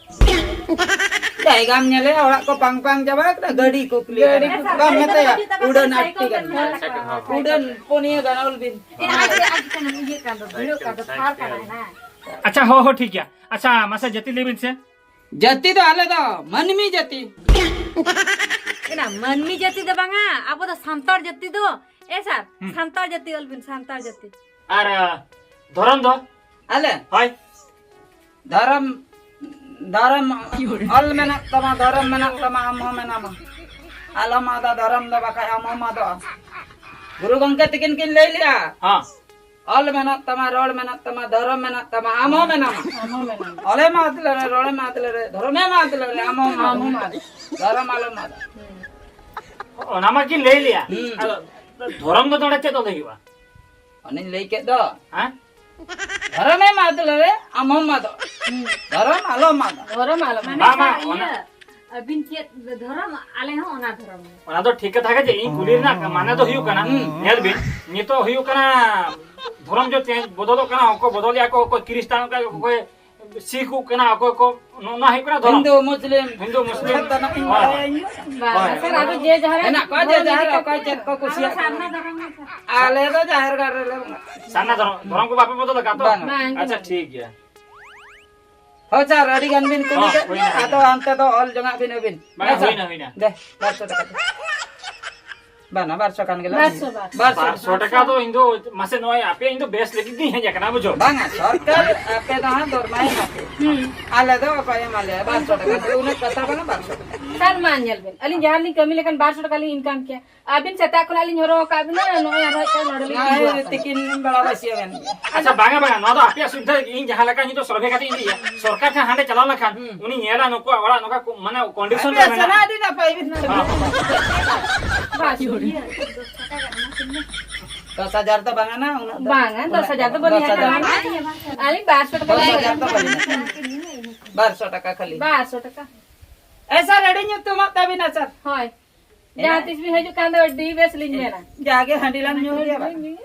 ᱡᱟᱭᱜᱟᱢ ᱧᱮᱞᱮᱭᱟ, ᱚᱲᱟᱜ ᱠᱚ ᱯᱟᱝ ᱯᱟᱝ ᱪᱟᱵᱟ ᱟᱠᱟᱱᱟ, ᱜᱟᱹᱰᱤ ᱠᱩᱠᱞᱤ ᱜᱟᱹᱰᱤ ᱠᱟᱱᱟ᱾ ᱠᱩᱠᱞᱤ᱾ ᱵᱟᱢ ᱢᱮᱛᱟᱭᱟ, ᱩᱰᱟᱹᱱ ᱟᱴᱴᱤ ᱜᱟᱱ ᱢᱮᱱᱟᱜᱼᱟ᱾ ᱦᱚᱸ, ᱦᱚᱸ᱾ ᱩᱰᱟᱹᱱ ᱯᱩᱱᱭᱟᱹ ᱜᱟᱱ ᱚᱞ ᱵᱤᱱ᱾ ᱮ, ᱟᱡ ᱜᱮ, ᱟᱡ ᱜᱮ ᱠᱟᱱᱟ, ᱤᱭᱟᱹ ᱠᱟᱱ ᱫᱚ, ᱵᱷᱤᱲᱚᱜ ᱠᱟᱱ ᱫᱚ, ᱥᱟᱭᱠᱮᱞ, ᱛᱷᱟᱨ ᱠᱟᱱᱟ, ᱥᱟᱭᱠᱮᱞ᱾ ᱦᱮᱸ᱾ ᱟᱪᱪᱷᱟ, ᱦᱚᱸ, ᱦᱚᱸ, ᱴᱷᱤᱠ ᱜᱮᱭᱟ᱾ ᱟᱪᱪᱷᱟ, ᱢᱟᱥᱮ ᱡᱟᱹᱛᱤ ᱞᱟᱹᱭ ᱵᱤᱱ ᱥᱮ᱾ ᱡᱟᱹᱛᱤ ᱫᱚ ᱟᱞᱮ ᱫᱚ ᱢᱟᱹᱱᱢᱤ ᱡᱟᱹᱛᱤ᱾ ᱮᱱᱟ, ᱢᱟᱹᱱᱢᱤ ᱡᱟᱹᱛᱤ ᱫᱚ ᱵᱟᱝᱟ, ᱟᱵᱚ ᱫᱚ ᱥᱟᱱᱛᱟᱲ ᱡᱟᱹᱛᱤ ᱫᱚ᱾ ᱮ ᱥᱟᱨ, ᱦᱩᱸ᱾ ᱥᱟᱱᱛᱟᱲ ᱡᱟᱹᱛᱤ ᱚᱞ ᱵᱤᱱ, ᱥᱟᱱᱛᱟᱲ ᱡᱟᱹᱛᱤ᱾ ᱟᱨ, ᱟ, ᱫᱷᱚᱨᱚᱢ ᱫᱚ? ᱟᱞᱮ? ᱦᱳᱭ᱾ ᱫᱷᱚᱨᱚᱢ, ᱫᱷᱚᱨᱚᱢ ᱚᱞ ᱢᱮᱱᱟᱜ ᱛᱟᱢᱟ, ᱫᱷᱚᱨᱚᱢ ᱢᱮᱱᱟᱜ ᱛᱟᱢᱟ, ᱟᱢ ᱦᱚᱸ ᱢᱮᱱᱟᱢᱟ᱾ ᱟᱞᱚᱢ ᱟᱫᱟ ᱫᱷᱚᱨᱚᱢ ᱫᱚ, ᱵᱟᱠᱷᱟᱡ ᱟᱢ ᱦᱚᱸᱢ ᱟᱫᱚᱜᱼᱟ᱾ ᱜᱩᱨᱩ ᱜᱚᱢᱠᱮ ᱛᱤᱠᱤᱱ ᱠᱤᱱ ᱞᱟᱹᱭ ᱞᱮᱜᱼᱟ, ᱦᱚᱸ᱾ ᱚᱞ ᱢᱮᱱᱟᱜ ᱛᱟᱢᱟ, ᱨᱚᱲ ᱢᱮᱱᱟᱜ ᱛᱟᱢᱟ, ᱫᱷᱚᱨᱚᱢ ᱢᱮᱱᱟᱜ ᱛᱟᱢᱟ, ᱟᱢ ᱦᱚᱸ ᱢᱮᱱᱟᱢᱟ᱾ ᱟᱢ ᱦᱚᱸ ᱢᱮᱱᱟᱢᱟ᱾ ᱚᱞᱮᱢ ᱟᱫ ᱞᱮᱨᱮ, ᱨᱚᱲᱮᱢ ᱟᱫ ᱞᱮᱨᱮ, ᱫᱷᱚᱨᱚᱢᱮᱢ ᱟᱫ ᱞᱮᱨᱮ, ᱟᱢ ᱦᱚᱸᱢ ᱟᱫ᱾ ᱟᱢ ᱦᱚᱸᱢ ᱟᱫ᱾ ᱫᱷᱚᱨᱚᱢ ᱟᱞᱚᱢ ᱟᱫ᱾ ᱦᱩᱸ᱾ ᱚᱱᱟ ᱢᱟ ᱠᱤᱱ ᱞᱟᱹᱭ ᱞᱮᱭᱟ᱾ ᱦᱩᱸ᱾ ᱟᱫᱚ ᱫᱷᱚᱨᱚᱢ ᱫᱚ ᱱᱚᱰᱮ ᱪᱮᱫ ᱚᱞ ᱦᱩᱭᱩᱜᱼᱟ? ᱚᱱᱮᱧ ᱞᱟᱹᱭ ᱠᱮᱫ ᱫᱚ᱾ ᱦᱮᱸ? ᱫᱷᱚᱨᱚᱢᱮᱢ ᱟᱫ ᱞᱮᱨᱮ, ᱟᱢ ᱦᱚᱸᱢ ᱟᱫᱚᱜ᱾ ᱦᱩᱸ᱾ ᱫᱷᱚᱨᱚᱢ ᱟᱞᱚᱢ ᱟᱫᱟ᱾ ᱫᱷᱚᱨᱚᱢ ᱟᱞᱚᱢ ᱟᱫᱟ᱾ ᱵᱟᱝ, ᱵᱟᱝ, ᱢᱟᱱᱮ ᱥᱟᱨ, ᱚᱱᱟ ᱤᱭᱟᱹ, ᱟᱹᱵᱤᱱ ᱪᱮᱫ ᱫᱷᱚᱨᱚᱢ, ᱟᱞᱮ ᱦᱚᱸ ᱚᱱᱟ ᱫᱷᱚᱨᱚᱢ ᱜᱮ᱾ ᱚᱱᱟ ᱫᱚ ᱴᱷᱤᱠ ᱠᱟᱛᱷᱟ ᱜᱮ, ᱡᱮ ᱤᱧ ᱠᱩᱞᱤ ᱨᱮᱱᱟᱜ ᱢᱟᱱᱮ ᱫᱚ ᱦᱩᱭᱩᱜ ᱠᱟᱱᱟ, ᱦᱩᱸ᱾ ᱧᱮᱞ ᱵᱤᱱ, ᱱᱤᱛᱚᱜ ᱦᱩᱭᱩᱜ ᱠᱟᱱᱟ, ᱫᱷᱚᱨᱚᱢ ᱡᱚ change ᱵᱚᱫᱚᱞᱚᱜ ᱠᱟᱱᱟ, ᱚᱠᱚᱭ ᱵᱚᱫᱚᱞᱮᱜᱼᱟ ᱠᱚ, ᱚᱠᱚᱭ ᱠᱷᱨᱤᱥᱴᱟᱱ ᱠᱟᱱᱟ, ᱚᱠᱚᱭ ᱥᱤᱠᱷᱚᱜ ᱠᱟᱱᱟ, ᱚᱠᱚᱭ ᱠᱚ, ᱱᱚᱜᱼᱚ ᱱᱚᱣᱟ ᱦᱩᱭᱩᱜ ᱠᱟᱱᱟ ᱫᱷᱚᱨᱚᱢ᱾ ᱦᱤᱱᱫᱩ, ᱢᱩᱥᱞᱤᱢ᱾ ᱦᱤᱱᱫᱩ, ᱢᱩᱥᱞᱤᱢ᱾ ᱡᱷᱚᱛᱚᱱᱟᱜ ᱤᱧ ᱦᱳᱭ, ᱵᱟᱲᱟᱭᱟ ᱦᱳᱭ᱾ ᱤᱧ ᱫᱚ᱾ ᱵᱟᱝ, ᱦᱳᱭ᱾ ᱥᱟᱨ, ᱟᱫᱚ ᱡᱮ ᱡᱟᱦᱟᱸ ᱦᱮᱱᱟᱜ ᱠᱚᱣᱟ, ᱡᱮ ᱫᱷᱚᱨᱚᱢ ᱡᱟᱦᱟᱸ ᱤᱫᱤ ᱚᱠᱚᱭ ᱠᱟᱛᱮ᱾ ᱪᱮᱫ ᱠᱚ ᱠᱩᱥᱤᱭᱟᱜ ᱟᱞᱮ ᱫᱚ ᱠᱟᱱᱟ᱾ ᱥᱟᱨᱱᱟ ᱫᱷᱚᱨᱚᱢ ᱜᱮ, ᱥᱟᱨ᱾ ᱟᱞᱮ ᱫᱚ ᱡᱟᱦᱮᱨ ᱜᱟᱲ ᱨᱮᱞᱮ ᱵᱚᱸᱜᱟᱜᱼᱟ᱾ ᱥᱟᱨᱱᱟ ᱫᱷᱚᱨᱚᱢ, ᱫᱷᱚᱨᱚᱢ ᱠᱚ ᱵᱟᱯᱮ ᱵᱚᱫᱚᱞ ᱟᱠᱟᱫ ᱛᱚ? ᱵᱟᱝ, ᱵᱟᱝ᱾ ᱟᱪᱪᱷᱟ, ᱴᱷᱤᱠ ᱜᱮᱭᱟ᱾ ᱦᱳᱭ ᱥᱟᱨ, ᱟᱹᱰᱤ ᱜᱟᱱ ᱵᱤᱱ ᱠᱩᱞᱤ ᱦᱚᱸ, ᱠᱮᱫ ᱦᱩᱭᱱᱟ, ᱞᱤᱧᱟ, ᱦᱩᱭᱱᱟ᱾ ᱟᱫᱚ ᱦᱟᱱᱛᱮ ᱫᱚ ᱚᱞ ᱡᱚᱝᱟᱜ ᱵᱤᱱ ᱟᱹᱵᱤᱱ᱾ ᱵᱟᱝ, ᱦᱮᱸ ᱥᱟᱨ? ᱦᱩᱭᱱᱟ, ᱦᱩᱭᱱᱟ᱾ ᱫᱮ, ᱵᱟᱨᱥᱚ ᱴᱟᱠᱟ ᱫᱮ᱾ ᱵᱟᱝᱟ, ᱵᱟᱨᱥᱚ, ᱵᱟᱨᱥᱚ᱾ ᱵᱟᱨᱥᱚ ᱴᱟᱠᱟ ᱫᱚ ᱤᱧ ᱫᱚ, ᱢᱟᱥᱮ ᱱᱚᱜᱼᱚᱭ ᱟᱯᱮ, ᱤᱧ ᱫᱚ ᱵᱮᱥ ᱞᱟᱹᱜᱤᱫ ᱜᱤᱧ ᱦᱮᱡ ᱟᱠᱟᱱᱟ, ᱵᱩᱡᱷᱟᱹᱣ᱾ ᱵᱟᱝᱟ, ᱥᱚᱨᱠᱟᱨ ᱟᱯᱮ ᱫᱚ ᱦᱟᱸᱜ ᱫᱚᱨᱢᱟᱭ ᱮᱢᱟ ᱯᱮ᱾ ᱦᱩᱸ᱾ ᱟᱞᱮ ᱫᱚ ᱚᱠᱚᱭ ᱮᱢᱟ ᱞᱮᱭᱟ? ᱵᱟᱨᱥᱚ ᱴᱟᱠᱟ ᱫᱚ ᱩᱱᱟᱹᱜ ᱠᱟᱛᱷᱟ ᱠᱟᱱᱟ, ᱵᱟᱨᱥᱚ ᱴᱟᱠᱟ᱾ ᱥᱟᱨ, ᱢᱟ ᱧᱮᱞ ᱵᱮᱱ, ᱟᱹᱞᱤᱧ ᱡᱟᱦᱟᱸ ᱞᱤᱧ ᱠᱟᱹᱢᱤ ᱞᱮᱠᱷᱟᱱ ᱵᱟᱨᱥᱚ ᱴᱟᱠᱟ ᱞᱤᱧ income ᱠᱮᱭᱟ᱾ ᱟᱹᱵᱤᱱ ᱥᱮᱛᱟᱜ ᱠᱷᱚᱱᱟᱜ ᱞᱤᱧ ᱦᱚᱨᱦᱚ ᱟᱠᱟᱫ ᱵᱤᱱᱟ, ᱱᱚᱜᱼᱚᱭ ᱟᱨᱦᱚᱸ ᱦᱮᱡ ᱠᱟᱱᱟ, ᱱᱚᱰᱮ ᱞᱤᱧ ᱱᱚᱜᱼᱚᱭ ᱛᱤᱸᱜᱩ ᱟᱠᱟᱱᱟ᱾ ᱛᱤᱠᱤᱱ ᱵᱮᱲᱟ ᱵᱟᱹᱥᱭᱟᱹᱢ ᱮᱱ ᱜᱮ᱾ ᱟᱪᱪᱷᱟ, ᱵᱟᱝᱟ, ᱵᱟᱝᱟ, ᱱᱚᱣᱟ ᱫᱚ ᱟᱯᱮᱭᱟᱜ ᱥᱩᱵᱤᱫᱷᱟ ᱞᱟᱹᱜᱤᱫ, ᱤᱧ ᱡᱟᱦᱟᱸ ᱞᱮᱠᱟ ᱱᱤᱛᱚᱜ ᱥᱚᱞᱵᱷᱮ ᱠᱟᱛᱮ ᱤᱧ ᱤᱫᱤᱭᱟ᱾ ᱥᱚᱨᱠᱟᱨ ᱴᱷᱮᱱ ᱦᱟᱸᱰᱮ ᱪᱟᱞᱟᱣ ᱞᱮᱱᱠᱷᱟᱱ ᱦᱩᱸ᱾ ᱩᱱᱤ ᱧᱮᱞᱟ ᱱᱩᱠᱩᱣᱟᱜ ᱚᱲᱟᱜ ᱱᱚᱝᱠᱟ ᱠᱚ, ᱢᱟᱱᱮ, condition ᱟᱯᱮ ᱨᱮ ᱢᱮᱱᱟᱜᱼᱟ᱾ ᱥᱟᱞᱟᱜ ᱟᱹᱰᱤ ᱱᱟᱯᱟᱭ ᱵᱤᱱ ᱠᱟᱹᱢᱤᱭᱟ᱾ ᱦᱚᱸ᱾ ᱵᱟᱥ, ᱤᱭᱟᱹ, ᱫᱚᱥ ᱴᱟᱠᱟ ᱜᱟᱱ ᱮᱢᱟ ᱠᱤᱱ ᱢᱮ᱾ ᱫᱚᱥ ᱦᱟᱡᱟᱨ ᱫᱚ ᱵᱟᱝᱟ ᱱᱟ, ᱩᱱᱟᱹᱜ ᱫᱚ᱾ ᱵᱟᱝᱟ, ᱫᱚᱥ ᱦᱟᱡᱟᱨ ᱫᱚ ᱵᱟᱹᱞᱤᱧ ᱫᱚᱥ ᱦᱟᱡᱟᱨ᱾ ᱦᱟᱛᱟᱣᱟ᱾ ᱟᱹᱞᱤᱧ ᱵᱟᱨᱥᱚ ᱴᱟᱠᱟ ᱫᱚᱥ ᱞᱤᱧ ᱦᱟᱡᱟᱨ ᱫᱚ ᱦᱟᱛᱟᱣᱟ᱾ ᱵᱟᱹᱞᱤᱧ ᱦᱟᱛᱟᱣᱟ᱾ ᱵᱟᱨᱥᱚ ᱴᱟᱠᱟ ᱠᱷᱟᱹᱞᱤ᱾ ᱵᱟᱨᱥᱚ ᱴᱟᱠᱟ᱾ ᱮ ᱥᱟᱨ, ᱟᱹᱰᱤ ᱧᱩᱛᱩᱢᱚᱜ ᱛᱟᱹᱵᱤᱱᱟ ᱥᱟᱨ᱾ ᱦᱳᱭ᱾ ᱡᱟᱦᱟᱸ ᱛᱤᱥ ᱵᱤᱱ ᱦᱤᱡᱩᱜ ᱠᱷᱟᱱ ᱫᱚ ᱟᱹᱰᱤ ᱵᱮᱥ ᱞᱤᱧ ᱢᱮᱱᱟ᱾ ᱡᱟᱜᱮ ᱦᱟᱺᱰᱤ ᱞᱟᱝ ᱧᱩ ᱜᱮᱭᱟ ᱵᱟᱝ?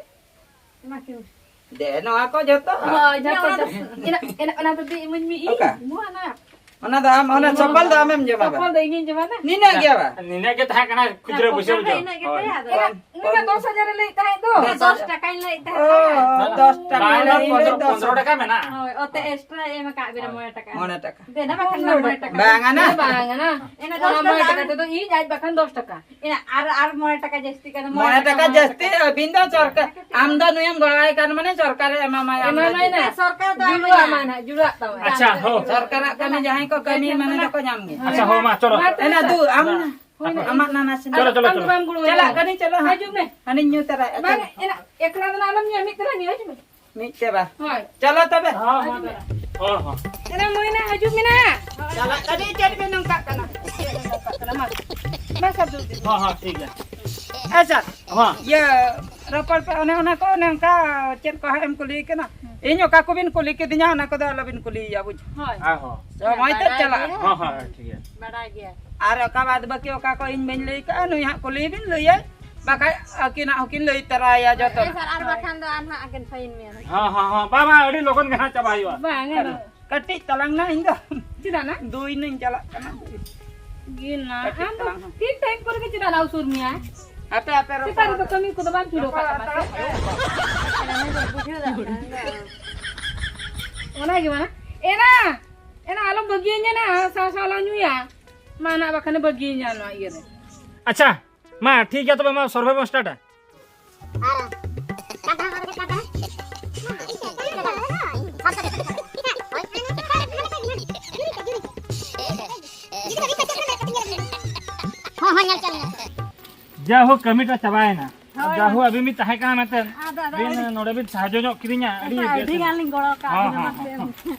ᱫᱮ, ᱱᱚᱣᱟ ᱠᱚ ᱡᱚᱛᱚ᱾ ᱦᱳᱭ, ᱡᱚᱛᱚ ᱚᱱᱟ ᱫᱚ, ᱡᱚᱛᱚ᱾ ᱤᱱᱟᱹ, ᱤᱱᱟᱹ, ᱚᱱᱟ ᱫᱚ ᱫᱤ ᱤᱢᱟᱹᱧ ᱢᱮ ᱤᱧ᱾ ᱚᱠᱟ? ᱱᱚᱣᱟ ᱱᱟᱜ᱾ ᱚᱱᱟ ᱫᱚ ᱟᱢ, ᱚᱱᱟ ᱪᱚᱯᱚᱞ ᱫᱚ ᱟᱢᱮᱢ ᱡᱚᱢᱟ ᱵᱟᱝ? ᱪᱚᱯᱚᱞ ᱫᱚ ᱤᱧᱤᱧ ᱡᱚᱢᱟ ᱱᱟᱜ᱾ ᱱᱤᱱᱟᱹᱜ ᱜᱮᱭᱟ ᱵᱟᱝ? ᱱᱤᱱᱟᱹᱜ ᱜᱮ ᱛᱟᱦᱮᱸ ᱠᱟᱱᱟ ᱠᱷᱩᱪᱨᱟᱹ ᱯᱩᱭᱥᱟᱹ ᱫᱚ᱾ ᱤᱱᱟᱹᱜ ᱜᱮ ᱦᱳᱭ᱾ ᱛᱟᱦᱮᱸ ᱟᱫᱚ᱾ ᱤᱱᱟᱹ ᱫᱚᱥ ᱦᱟᱡᱟᱨ ᱮ ᱞᱟᱹᱭᱮᱫ ᱛᱟᱦᱮᱸᱫ ᱫᱚ᱾ ᱫᱚᱥ ᱴᱟᱠᱟᱧ ᱞᱟᱹᱭᱮᱫ ᱛᱟᱦᱮᱸᱫ᱾ ᱚ, ᱫᱚᱥ ᱴᱟᱠᱟ ᱵᱟᱝ, ᱞᱟᱹᱭ ᱯᱚᱱᱫᱽᱨᱚ, ᱫᱚᱥ ᱯᱚᱱᱫᱽᱨᱚ ᱴᱟᱠᱟ ᱢᱮᱱᱟᱜᱼᱟ᱾ ᱦᱳᱭ, ᱚᱛᱮ ᱮᱠᱥᱴᱨᱟ ᱮᱢ ᱟᱠᱟᱫ ᱵᱤᱱᱟ ᱢᱚᱬᱮ ᱴᱟᱠᱟ᱾ ᱢᱚᱬᱮ ᱴᱟᱠᱟ᱾ ᱫᱮᱱᱟ ᱵᱟᱠᱷᱟᱱ ᱢᱟ ᱢᱚᱬᱮ ᱴᱟᱠᱟ᱾ ᱵᱟᱝᱟ ᱱᱟ᱾ ᱵᱟᱝᱟ ᱱᱟ᱾ ᱮᱱᱟ ᱚᱱᱟ ᱫᱚᱥ ᱢᱚᱬᱮ ᱴᱟᱠᱟ᱾ ᱴᱟᱠᱟ ᱛᱮᱫᱚ ᱤᱧ ᱟᱡ ᱵᱟᱠᱷᱟᱱ ᱫᱚᱥ ᱴᱟᱠᱟ᱾ ᱮᱱᱟ ᱟᱨ, ᱟᱨ ᱢᱚᱬᱮ ᱴᱟᱠᱟ ᱡᱟᱹᱥᱛᱤ ᱠᱟᱱᱟ, ᱢᱚᱬᱮ ᱴᱟᱠᱟ ᱡᱟᱹᱥᱛᱤ, ᱟᱹᱵᱤᱱ ᱫᱚ ᱥᱚᱨᱠᱟᱨ, ᱟᱢ ᱫᱚ ᱱᱩᱭᱮᱢ ᱜᱚᱲᱚᱣᱟᱭ ᱠᱟᱱ ᱢᱟᱱᱮ ᱥᱚᱨᱠᱟᱨᱮ ᱮᱢᱟᱢᱟᱭ, ᱟᱢ ᱫᱚ ᱮᱢᱟᱢᱟᱭ ᱪᱮᱫ? ᱱᱟ᱾ ᱥᱚᱨᱠᱟᱨ ᱫᱚ ᱡᱩᱲᱩ ᱮᱢᱟᱭᱟ᱾ ᱟᱢᱟᱭ ᱱᱟ, ᱡᱩᱲᱩ ᱟᱢᱟᱭ᱾ ᱟᱪᱪᱷᱟ, ᱦᱳ᱾ ᱥᱚᱨᱠᱟᱨᱟᱜ ᱠᱟᱹᱢᱤ ᱡᱟᱦᱟᱸᱭ ᱠᱚ ᱠᱟᱹᱢᱤ ᱢᱟᱱᱮ ᱫᱚᱠᱚ ᱧᱟᱢ ᱜᱮᱭᱟ᱾ ᱟᱪᱪᱷᱟ, ᱦᱳ, ᱢᱟ, ᱪᱚᱞᱚ᱾ ᱢᱟ ᱮᱱᱟ ᱫᱩ, ᱟᱢ ᱦᱳᱭ ᱱᱟ᱾ ᱟᱢᱟᱜ ᱱᱟᱱᱟ ᱥᱤᱱ ᱪᱚᱞᱚ, ᱪᱚᱞᱚ, ᱟᱢ ᱫᱚ ᱪᱚᱞᱚ᱾ ᱵᱟᱢ ᱜᱚᱲᱚ ᱪᱟᱞᱟᱜ ᱟᱹᱧᱟ᱾ ᱠᱟᱹᱱᱟᱹᱧ, ᱪᱚᱞᱚ ᱦᱟᱸᱜ᱾ ᱦᱤᱡᱩᱜ ᱢᱮ᱾ ᱦᱟᱺᱰᱤᱧ ᱧᱩ ᱛᱟᱨᱟᱭᱟ, ᱵᱟᱝ, ᱪᱚᱞᱚ᱾ ᱮᱱᱟ, ᱮᱠᱞᱟ ᱫᱚ ᱱᱟ ᱟᱞᱚᱢ ᱧᱩᱭᱟ, ᱢᱤᱫ ᱛᱟᱨᱟ ᱧᱩ, ᱦᱤᱡᱩᱜ ᱢᱮ᱾ ᱢᱤᱫ ᱛᱮ ᱵᱟᱨ᱾ ᱦᱳᱭ᱾ ᱪᱚᱞᱚ ᱛᱚᱵᱮ᱾ ᱦᱚᱸ, ᱦᱚᱸ, ᱦᱚᱸ, ᱦᱚᱸ᱾ ᱮᱱᱟ ᱢᱟᱹᱭ ᱱᱟ ᱦᱤᱡᱩᱜ ᱢᱮ ᱱᱟ᱾ ᱪᱟᱞᱟᱜ ᱠᱟᱹᱱᱟᱹᱧ, ᱪᱮᱫ ᱯᱮ ᱱᱚᱝᱠᱟᱜ ᱠᱟᱱᱟ? ᱢᱟ᱾ ᱢᱟ ᱥᱟᱵ ᱫᱩᱲᱩᱵ ᱫᱩᱲᱩᱵ᱾ ᱦᱚᱸ, ᱦᱚᱸ, ᱴᱷᱤᱠ ᱜᱮᱭᱟ᱾ ᱟᱪᱪᱷᱟ᱾ ᱦᱚᱸ᱾ ᱤᱭᱟᱹ, ᱨᱚᱯᱚᱲ ᱯᱮ, ᱚᱱᱮ ᱚᱱᱟ ᱠᱚ, ᱚᱱᱮ ᱚᱱᱠᱟ ᱪᱮᱫ ᱠᱚ ᱦᱟᱸᱜ ᱮᱢ ᱠᱩᱞᱤ ᱠᱟᱱᱟ? ᱤᱧ ᱚᱠᱟ ᱠᱚᱵᱤᱱ ᱠᱩᱞᱤ ᱠᱤᱫᱤᱧᱟ, ᱚᱱᱟ ᱠᱚᱫᱚ ᱟᱞᱚᱵᱤᱱ ᱠᱩᱞᱤᱭᱮᱭᱟ, ᱵᱩᱡᱽ? ᱦᱳᱭ᱾ ᱦᱮᱸ, ᱦᱚᱸ᱾ ᱥᱚᱢᱚᱭ ᱛᱮ ᱵᱟᱰᱟᱭ ᱪᱟᱞᱟᱜᱼᱟ᱾ ᱜᱮᱭᱟ᱾ ᱦᱚᱸ, ᱦᱚᱸ, ᱴᱷᱤᱠ ᱜᱮᱭᱟ᱾ ᱵᱟᱰᱟᱭ ᱜᱮᱭᱟ᱾ ᱟᱨ ᱚᱠᱟ ᱵᱟᱫ ᱵᱟᱹᱠᱤ ᱚᱠᱟ ᱠᱚ ᱤᱧ ᱵᱟᱹᱧ ᱞᱟᱹᱭ ᱠᱟᱜᱼᱟ, ᱱᱩᱭ ᱦᱟᱸᱜ ᱠᱩᱞᱤ ᱵᱤᱱ ᱞᱟᱹᱭᱟᱭ, ᱵᱟᱠᱷᱟᱡ ᱟᱹᱠᱤᱱᱟᱜ ᱦᱚᱸᱠᱤᱱ ᱞᱟᱹᱭ ᱛᱟᱨᱟᱭᱟ ᱡᱚᱛᱚ᱾ ᱦᱮᱸ ᱥᱟᱨ, ᱟᱨ ᱵᱟᱠᱷᱟᱱ ᱫᱚ ᱟᱨ ᱦᱟᱸᱜ ᱟᱹᱠᱤᱱ ᱯᱷᱟᱭᱤᱱ ᱢᱮᱭᱟ᱾ ᱦᱚᱸ, ᱦᱚᱸ, ᱦᱚᱸ, ᱵᱟᱝ, ᱵᱟᱝ, ᱟᱹᱰᱤ ᱞᱚᱜᱚᱱ ᱜᱮ ᱦᱟᱸᱜ ᱪᱟᱵᱟ ᱦᱩᱭᱩᱜᱼᱟ᱾ ᱵᱟᱝ, ᱟᱨ ᱠᱟᱹᱴᱤᱡ ᱛᱟᱞᱟᱝ ᱱᱟ ᱤᱧ ᱫᱚ᱾ ᱪᱮᱫᱟᱜ ᱱᱟ? ᱫᱩᱭ ᱱᱟᱹᱧ ᱪᱟᱞᱟᱜ ᱠᱟᱱᱟ᱾ ᱜᱮ ᱱᱟ, ᱠᱟᱹᱴᱤᱡ ᱟᱢ ᱫᱚ ᱛᱟᱞᱟᱝ ᱦᱚᱸ᱾ ᱴᱷᱤᱠ ᱴᱟᱭᱤᱢ ᱠᱚᱨᱮ ᱜᱮ ᱪᱮᱫᱟᱜ ᱱᱟ ᱩᱥᱩᱨ ᱢᱮᱭᱟ? ᱟᱯᱮ, ᱟᱯᱮ ᱨᱚᱯᱚᱲ ᱥᱮᱛᱟᱜ ᱨᱮᱫᱚ ᱠᱟᱹᱢᱤ ᱠᱚᱫᱚ ᱵᱟᱝ ᱪᱷᱩᱰᱟᱹᱣ ᱨᱚᱯᱚᱲ ᱠᱟᱜ ᱛᱟᱢᱟ ᱦᱟᱛᱟᱲᱚᱜ ᱥᱮ? ᱯᱮ᱾ ᱚᱱᱟ ᱢᱟ ᱵᱩᱡᱷᱟᱹᱣ ᱫᱟᱲᱮᱭᱟᱜ ᱠᱟᱱᱟ᱾ ᱚᱱᱟ ᱜᱮ ᱢᱟᱱᱟ᱾ ᱮᱱᱟ, ᱮᱱᱟ ᱟᱞᱚᱢ ᱵᱟᱹᱜᱤᱭᱟᱹᱧᱟ ᱱᱟ, ᱥᱟᱶ ᱥᱟᱶ ᱞᱟᱝ ᱧᱩᱭᱟ᱾ ᱢᱟ ᱱᱟ ᱵᱟᱠᱷᱟᱱᱮ ᱵᱟᱹᱜᱤᱭᱟᱹᱧᱟ ᱱᱚᱣᱟ ᱤᱭᱟᱹ ᱨᱮ᱾ ᱟᱪᱪᱷᱟ, ᱢᱟ ᱴᱷᱤᱠ ᱜᱮᱭᱟ, ᱛᱚᱵᱮ ᱢᱟ ᱥᱚᱨᱵᱷᱮ ᱵᱚᱱ ᱥᱴᱟᱨᱴᱟ᱾ ᱦᱚᱸ, ᱦᱚᱸ, ᱧᱮᱞ ᱪᱟᱞ ᱢᱮ᱾ ᱡᱟᱭᱦᱳᱠ, ᱠᱟᱹᱢᱤᱴᱟ ᱪᱟᱵᱟᱭᱮᱱᱟ᱾ ᱦᱳᱭ᱾ ᱡᱟᱭᱦᱳᱠ, ᱟᱹᱵᱤᱱ ᱵᱤᱱ ᱛᱟᱦᱮᱸ ᱠᱟᱱᱟ ᱢᱮᱱᱛᱮ ᱟᱫᱚ, ᱟᱫᱚ ᱵᱤᱱ ᱟᱹᱰᱤ ᱱᱚᱰᱮ ᱵᱤᱱ ᱥᱟᱦᱟᱡᱽᱡᱚ ᱧᱚᱜ ᱠᱤᱫᱤᱧᱟ, ᱟᱹᱰᱤ ᱟᱹᱰᱤ ᱵᱮᱥ ᱮᱱᱟ᱾ ᱜᱟᱱ ᱞᱤᱧ ᱜᱚᱲᱚ ᱠᱟᱜ ᱦᱚᱸ, ᱵᱤᱱᱟ, ᱦᱚᱸ, ᱢᱟᱥᱮ᱾ ᱦᱚᱸ,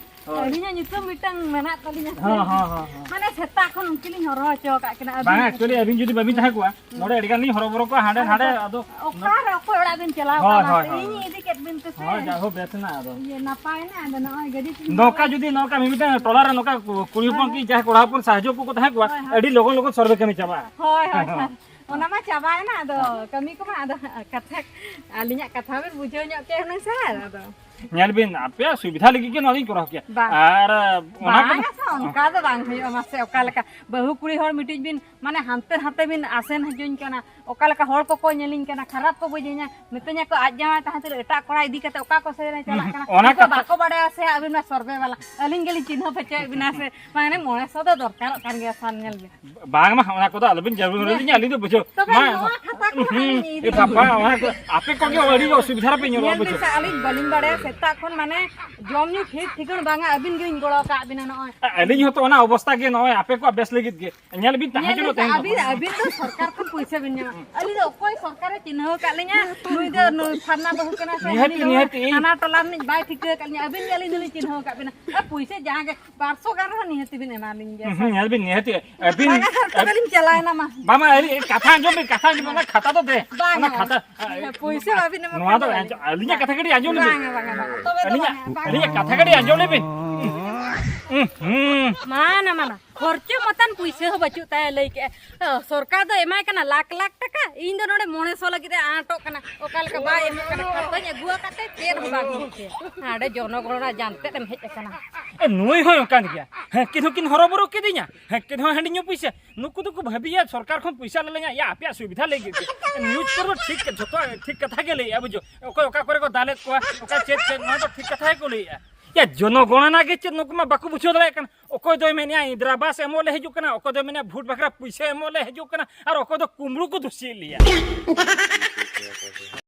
ᱦᱚᱸ᱾ ᱟᱹᱞᱤᱧᱟᱜ ᱧᱩᱛᱩᱢ ᱢᱤᱫᱴᱟᱝ ᱢᱮᱱᱟᱜ ᱛᱟᱹᱞᱤᱧᱟ ᱥᱮ᱾ ᱦᱚᱸ, ᱦᱚᱸ, ᱦᱚᱸ, ᱦᱚᱸ᱾ ᱢᱟᱱᱮ ᱥᱮᱛᱟᱜ ᱠᱷᱚᱱ ᱩᱱᱠᱤᱱ ᱞᱤᱧ ᱦᱚᱨᱦᱚ ᱦᱚᱪᱚ ᱟᱠᱟᱫ ᱠᱤᱱᱟ᱾ ᱟᱹᱵᱤᱱ ᱵᱟᱝ, actually ᱟᱹᱵᱤᱱ ᱡᱩᱫᱤ ᱵᱟᱹᱵᱤᱱ ᱛᱟᱦᱮᱸ ᱠᱚᱜᱼᱟ, ᱱᱚᱰᱮ ᱟᱹᱰᱤ ᱜᱟᱱ ᱞᱤᱧ ᱦᱚᱨᱚᱵᱚᱨᱚ ᱠᱚᱜᱼᱟ ᱦᱟᱸᱰᱮ ᱟᱫᱚ ᱱᱟᱰᱮ, ᱟᱫᱚ ᱚᱠᱟᱨᱮ ᱚᱠᱚᱭ ᱚᱲᱟᱜ ᱵᱤᱱ ᱪᱟᱞᱟᱣ ᱦᱳᱭ, ᱠᱟᱱᱟ ᱦᱳᱭ, ᱥᱮ? ᱦᱳᱭ᱾ ᱤᱧ ᱤᱫᱤ ᱠᱮᱫ ᱵᱤᱱ ᱛᱮ ᱥᱮ? ᱦᱳᱭ, ᱡᱟᱭᱦᱳᱠ, ᱵᱮᱥ ᱮᱱᱟ ᱟᱫᱚ᱾ ᱤᱭᱟᱹ, ᱱᱟᱯᱟᱭ ᱮᱱᱟ, ᱟᱫᱚ ᱱᱚᱜᱼᱚᱭ ᱜᱟᱹᱰᱤ ᱛᱤᱧ ᱱᱚᱝᱠᱟ ᱡᱩᱫᱤ ᱱᱚᱝᱠᱟ ᱢᱤᱢᱤᱫᱴᱟᱝ ᱴᱚᱞᱟ ᱨᱮ ᱱᱚᱝᱠᱟ ᱠᱩᱲᱤ ᱦᱚᱯᱚᱱ ᱦᱳᱭ, ᱠᱤ ᱡᱟᱦᱟᱸᱭ ᱠᱚᱲᱟ ᱦᱚᱯᱚᱱ ᱥᱟᱦᱟᱡᱽᱡᱚ ᱠᱚᱠᱚ ᱛᱟᱦᱮᱸ ᱠᱚᱜᱼᱟ, ᱦᱳᱭ, ᱦᱳᱭ᱾ ᱟᱹᱰᱤ ᱞᱚᱜᱚᱱ ᱞᱚᱜᱚᱱ ᱥᱚᱨᱵᱷᱮ ᱠᱟᱹᱢᱤ ᱪᱟᱵᱟᱜᱼᱟ᱾ ᱦᱳᱭ, ᱦᱳᱭ, ᱦᱳᱭ᱾ ᱚᱱᱟ ᱢᱟ ᱪᱟᱵᱟᱭᱮᱱᱟ, ᱟᱫᱚ ᱠᱟᱹᱢᱤ ᱠᱚᱢᱟ, ᱟᱫᱚ ᱠᱟᱛᱷᱟ, ᱟᱹᱞᱤᱧᱟᱜ ᱠᱟᱛᱷᱟ ᱵᱤᱱ ᱵᱩᱡᱷᱟᱹᱣ ᱧᱚᱜ ᱠᱮᱫ ᱦᱩᱱᱟᱹᱝ ᱥᱮ, ᱟᱫᱚ᱾ ᱧᱮᱞ ᱵᱤᱱ, ᱟᱯᱮᱭᱟᱜ ᱥᱩᱵᱤᱫᱷᱟ ᱞᱟᱹᱜᱤᱫ ᱜᱮ ᱱᱚᱣᱟ ᱫᱚᱧ ᱠᱚᱨᱟᱣ ᱠᱮᱭᱟ᱾ ᱵᱟᱝ᱾ ᱟᱨ, ᱚᱱᱟ ᱵᱟᱝ, ᱠᱚᱫᱚ ᱟᱪᱪᱷᱟ, ᱚᱱᱠᱟ ᱫᱚ ᱵᱟᱝ ᱦᱩᱭᱩᱜᱼᱟ, ᱢᱟᱥᱮ, ᱚᱠᱟ ᱞᱮᱠᱟ ᱵᱟᱹᱦᱩ ᱠᱩᱲᱤ ᱦᱚᱲ ᱢᱤᱫᱴᱤᱡ ᱵᱤᱱ, ᱢᱟᱱᱮ, ᱦᱟᱱᱛᱮ ᱱᱟᱛᱮ ᱵᱤᱱ ᱟᱥᱮᱱ ᱦᱚᱪᱚᱧ ᱠᱟᱱᱟ, ᱚᱠᱟ ᱞᱮᱠᱟ ᱦᱚᱲ ᱠᱚᱠᱚ ᱧᱮᱞᱤᱧ ᱠᱟᱱᱟ, ᱠᱷᱟᱨᱟᱯ ᱠᱚ ᱵᱩᱡᱷᱟᱹᱧᱟ, ᱢᱤᱛᱟᱹᱧᱟ ᱠᱚ, "ᱟᱡ ᱡᱟᱶᱟᱭ ᱛᱟᱦᱮᱸ ᱛᱩᱞᱩᱡ ᱮᱴᱟᱜ ᱠᱚᱲᱟ ᱤᱫᱤ ᱠᱟᱛᱮ ᱚᱠᱟ ᱠᱚ ᱥᱮᱫ ᱨᱮ ᱪᱟᱞᱟᱜ ᱠᱟᱱᱟ?" ᱚᱱᱟ ᱩᱱᱠᱩ ᱠᱟᱛᱷᱟ ᱵᱟᱠᱚ ᱵᱟᱰᱟᱭᱟ ᱥᱮ, ᱟᱹᱵᱤᱱ ᱢᱟ ᱥᱚᱨᱵᱷᱮ ᱵᱟᱞᱟ, ᱟᱹᱞᱤᱧ ᱜᱮᱞᱤᱧ ᱪᱤᱱᱦᱟᱹᱯ ᱦᱚᱪᱚᱭᱮᱫ ᱵᱤᱱᱟ ᱥᱮ, ᱢᱟᱱᱮ, ᱢᱚᱬᱮ ᱥᱚ ᱫᱚ ᱫᱚᱨᱠᱟᱨᱚᱜ ᱠᱟᱱ ᱜᱮᱭᱟ, ᱥᱟᱨ, ᱧᱮᱞ ᱵᱤᱱ᱾ ᱵᱟᱝ ᱢᱟ, ᱚᱱᱟ ᱠᱚᱫᱚ ᱟᱞᱚᱵᱤᱱ ᱡᱟᱹᱨᱩᱲ ᱟᱹᱞᱤᱧᱟ, ᱟᱹᱞᱤᱧ ᱫᱚ ᱵᱩᱡᱷᱟᱹᱣ᱾ ᱛᱚᱵᱮ ᱢᱟ, ᱱᱚᱣᱟ ᱠᱷᱟᱛᱟ ᱠᱚ ᱦᱟᱸᱜ ᱦᱩᱸ, ᱞᱤᱧ ᱤᱫᱤ ᱮ ᱵᱟᱵᱟ, ᱚᱱᱟ ᱠᱚ ᱟᱯᱮ ᱠᱚᱜᱮ ᱟᱹᱰᱤ ᱚᱥᱩᱵᱤᱫᱷᱟ ᱨᱮᱯᱮ ᱧᱩᱨᱩᱜᱼᱟ, ᱧᱮᱞ ᱵᱤᱱ ᱵᱩᱡᱷᱟᱹᱣ᱾ ᱥᱮ, ᱟᱹᱞᱤᱧ ᱵᱟᱹᱞᱤᱧ ᱵᱟᱲᱟᱭᱟ, ᱥᱮᱛᱟᱜ ᱠᱷᱚᱱ ᱢᱟᱱᱮ ᱡᱚᱢ ᱧᱩ ᱴᱷᱤᱠ ᱴᱷᱤᱠᱟᱹᱱ ᱵᱟᱝᱟ, ᱟᱹᱵᱤᱱ ᱜᱮᱞᱤᱧ ᱜᱚᱲᱚ ᱟᱠᱟᱫ ᱵᱤᱱᱟ ᱱᱚᱜᱼᱚᱭ᱾ ᱟ-, ᱟᱹᱞᱤᱧ ᱦᱚᱸᱛᱚ ᱚᱱᱟ ᱚᱵᱚᱥᱛᱟ ᱜᱮ ᱱᱚᱜᱼᱚᱭ ᱟᱯᱮ ᱠᱚᱣᱟᱜ ᱵᱮᱥ ᱞᱟᱹᱜᱤᱫ ᱜᱮ᱾ ᱧᱮᱞ ᱵᱤᱱ, ᱛᱟᱦᱮᱸ ᱧᱮᱞ ᱡᱚᱱᱚᱜ ᱵᱤᱱ ᱥᱮ, ᱛᱟᱦᱮᱸ ᱟᱹᱵᱤᱱ, ᱡᱚᱱᱚᱜ᱾ ᱟᱹᱵᱤᱱ ᱫᱚ ᱥᱚᱨᱠᱟᱨ ᱠᱷᱚᱱ ᱯᱩᱭᱥᱟᱹ ᱵᱤᱱ ᱧᱟᱢᱟ᱾ ᱟᱹᱞᱤᱧ ᱫᱚ ᱚᱠᱚᱭ ᱥᱚᱨᱠᱟᱨᱮ ᱪᱤᱱᱦᱟᱹᱣ ᱟᱠᱟᱫ ᱞᱤᱧᱟ, ᱱᱩᱭ ᱫᱚ ᱱᱩᱭ ᱯᱷᱟᱨᱱᱟ ᱵᱟᱹᱦᱩ ᱠᱟᱱᱟ ᱥᱮ ᱱᱤᱦᱟᱹᱛ, ᱦᱟᱹᱱᱤ ᱫᱚ ᱱᱤᱦᱟᱹᱛ᱾ ᱦᱟᱱᱟ ᱴᱚᱞᱟ ᱨᱤᱱᱤᱡ ᱵᱟᱭ ᱴᱷᱤᱠᱟᱹ ᱟᱠᱟᱫ ᱞᱤᱧᱟ, ᱟᱹᱵᱤᱱ ᱜᱮ ᱟᱹᱞᱤᱧ ᱫᱚᱞᱤᱧ ᱪᱤᱱᱦᱟᱹᱣ ᱟᱠᱟᱫ ᱵᱤᱱᱟ᱾ ᱟᱨ ᱯᱩᱭᱥᱟᱹ ᱡᱟᱦᱟᱸ ᱜᱮ ᱵᱟᱨ ᱥᱚ ᱜᱟᱱ ᱨᱮᱦᱚᱸ ᱱᱤᱦᱟᱹᱛ ᱵᱤᱱ ᱮᱢᱟ ᱞᱤᱧ ᱜᱮᱭᱟ ᱥᱮ᱾ ᱦᱩᱸ, ᱧᱮᱞ ᱵᱤᱱ, ᱱᱤᱦᱟᱹᱛ ᱜᱮ᱾ ᱟᱹᱵᱤᱱ, ᱵᱟᱝᱟ ᱥᱟᱨ, ᱛᱚᱵᱮ ᱟᱹᱵᱤᱱ, ᱞᱤᱧ ᱪᱟᱞᱟᱣᱮᱱᱟ ᱢᱟ᱾ ᱵᱟᱝᱟ, ᱟᱹᱞᱤᱧ ᱠᱟᱛᱷᱟ ᱟᱸᱡᱚᱢ ᱵᱤᱱ, ᱠᱟᱛᱷᱟ ᱟᱸᱡᱚᱢ ᱵᱤᱱ, ᱚᱱᱟ ᱠᱷᱟᱛᱟ ᱫᱚ ᱫᱮ, ᱵᱟᱝᱟ᱾ ᱚᱱᱟ ᱠᱷᱟᱛᱟ, ᱯᱩᱭᱥᱟᱹ ᱵᱟᱹᱵᱤᱱ ᱮᱢᱟ ᱱᱚᱣᱟ ᱫᱚ ᱠᱷᱟᱱ ᱟᱸᱡᱚᱢ, ᱟᱹᱞᱤᱧᱟᱜ ᱠᱟᱛᱷᱟ ᱠᱟᱹᱴᱤᱡ ᱟᱸᱡᱚᱢ ᱞᱮᱵᱤᱱ᱾ ᱵᱟᱝᱟ, ᱵᱟᱝᱟ, ᱵᱟᱝᱟ᱾ ᱛᱚᱵᱮ ᱫᱚ ᱟᱹᱞᱤᱧᱟᱜ, ᱵᱟᱝᱟ, ᱵᱟᱝᱟ᱾ ᱟᱹᱞᱤᱧᱟᱜ ᱠᱟᱛᱷᱟ ᱠᱟᱹᱴᱤᱡ ᱟᱸᱡᱚᱢ ᱞᱮᱵᱤᱱ᱾ ᱩᱸ, ᱦᱩᱸ᱾ ᱢᱟᱱᱟ, ᱢᱟᱱᱟ᱾ ᱠᱷᱚᱨᱪᱚ ᱢᱚᱛᱟᱱ ᱯᱩᱭᱥᱟᱹ ᱦᱚᱸ ᱵᱟᱹᱪᱩᱜ ᱛᱟᱭᱟ, ᱞᱟᱹᱭ ᱠᱮᱜᱼᱟ᱾ ᱚ, ᱥᱚᱨᱠᱟᱨ ᱫᱚ ᱮᱢᱟᱭ ᱠᱟᱱᱟ ᱞᱟᱠᱷ ᱞᱟᱠᱷ ᱴᱟᱠᱟ, ᱤᱧ ᱫᱚ ᱱᱚᱰᱮ ᱢᱚᱬᱮ ᱥᱚ ᱞᱟᱹᱜᱤᱫ ᱮ ᱟᱸᱴᱚᱜ ᱠᱟᱱᱟ᱾ ᱚᱠᱟ ᱞᱮᱠᱟ ᱵᱟᱭ ᱮᱢᱚᱜ ᱠᱟᱱᱟ, ᱠᱷᱟᱛᱟᱧ ᱟᱹᱜᱩ ᱟᱠᱟᱫ ᱛᱮ ᱪᱮᱫ ᱦᱚᱸ ᱵᱟᱝ ᱦᱩᱭᱩᱜ ᱛᱟᱭᱟ᱾ ᱦᱟᱸᱰᱮ ᱡᱚᱱᱚᱜᱚᱬᱟ ᱡᱟᱱᱛᱮᱫ ᱮᱢ ᱦᱮᱡ ᱟᱠᱟᱱᱟ᱾ ᱮ, ᱱᱩᱭ ᱦᱚᱸᱭ ᱚᱱᱠᱟᱱ ᱜᱮᱭᱟ᱾ ᱦᱮᱸ, ᱠᱤᱱ ᱦᱚᱸ ᱠᱤᱱ ᱦᱚᱨᱚᱵᱚᱨᱚ ᱠᱤᱫᱤᱧᱟ᱾ ᱦᱮᱸ, ᱠᱤᱱ ᱦᱚᱸ ᱦᱟᱺᱰᱤ ᱧᱩ ᱯᱩᱭᱥᱟᱹ᱾ ᱱᱩᱠᱩ ᱫᱚᱠᱚ ᱵᱷᱟᱹᱵᱤᱭᱟ ᱥᱚᱨᱠᱟᱨ ᱠᱷᱚᱱ ᱯᱩᱭᱥᱟᱹ ᱞᱮ ᱧᱟᱢᱟ, ᱭᱟ, ᱟᱯᱮᱭᱟᱜ ᱥᱩᱵᱤᱫᱷᱟ ᱞᱟᱹᱜᱤᱫ ᱜᱮ᱾ ᱱᱤᱭᱩᱡᱽ ᱠᱚᱨᱮ ᱫᱚ ᱴᱷᱤᱠ, ᱡᱷᱚᱛᱚ ᱴᱷᱤᱠ ᱠᱟᱛᱷᱟ ᱜᱮ ᱞᱟᱹᱭᱮᱜᱼᱟ, ᱵᱩᱡᱷᱟᱹᱣ᱾ ᱚᱠᱚᱭ ᱚᱠᱟ ᱠᱚᱨᱮ ᱠᱚ ᱫᱟᱞᱮᱫ ᱠᱚᱣᱟ, ᱚᱠᱟ ᱪᱮᱫ ᱪᱮᱫ, ᱱᱚᱣᱟ ᱫᱚ ᱴᱷᱤᱠ ᱠᱟᱛᱷᱟ ᱜᱮᱠᱚ ᱞᱟᱹᱭᱮᱜᱼᱟ᱾ ᱭᱟ, ᱡᱚᱱᱚᱜᱚᱬᱚᱱᱟ ᱜᱮ ᱪᱮᱫ, ᱱᱩᱠᱩ ᱢᱟ ᱵᱟᱠᱚ ᱵᱩᱡᱷᱟᱹᱣ ᱫᱟᱲᱮᱭᱟᱜ ᱠᱟᱱᱟ᱾ ᱚᱠᱚᱭ ᱫᱚᱭ ᱢᱮᱱᱮᱜᱼᱟ ᱤᱱᱫᱨᱟ ᱟᱵᱟᱥ ᱮᱢᱚᱜ ᱞᱮ ᱦᱤᱡᱩᱜ ᱠᱟᱱᱟ, ᱚᱠᱚᱭ ᱫᱚᱭ ᱢᱮᱱᱮᱜᱼᱟ ᱵᱷᱳᱴ ᱵᱟᱠᱷᱨᱟ ᱯᱩᱭᱥᱟᱹ ᱮᱢᱚᱜ ᱞᱮ ᱦᱤᱡᱩᱜ ᱠᱟᱱᱟ, ᱟᱨ ᱚᱠᱚᱭ ᱫᱚ ᱠᱩᱢᱵᱽᱲᱩ ᱠᱚ ᱫᱩᱥᱤᱭᱮᱫ ᱞᱮᱭᱟ᱾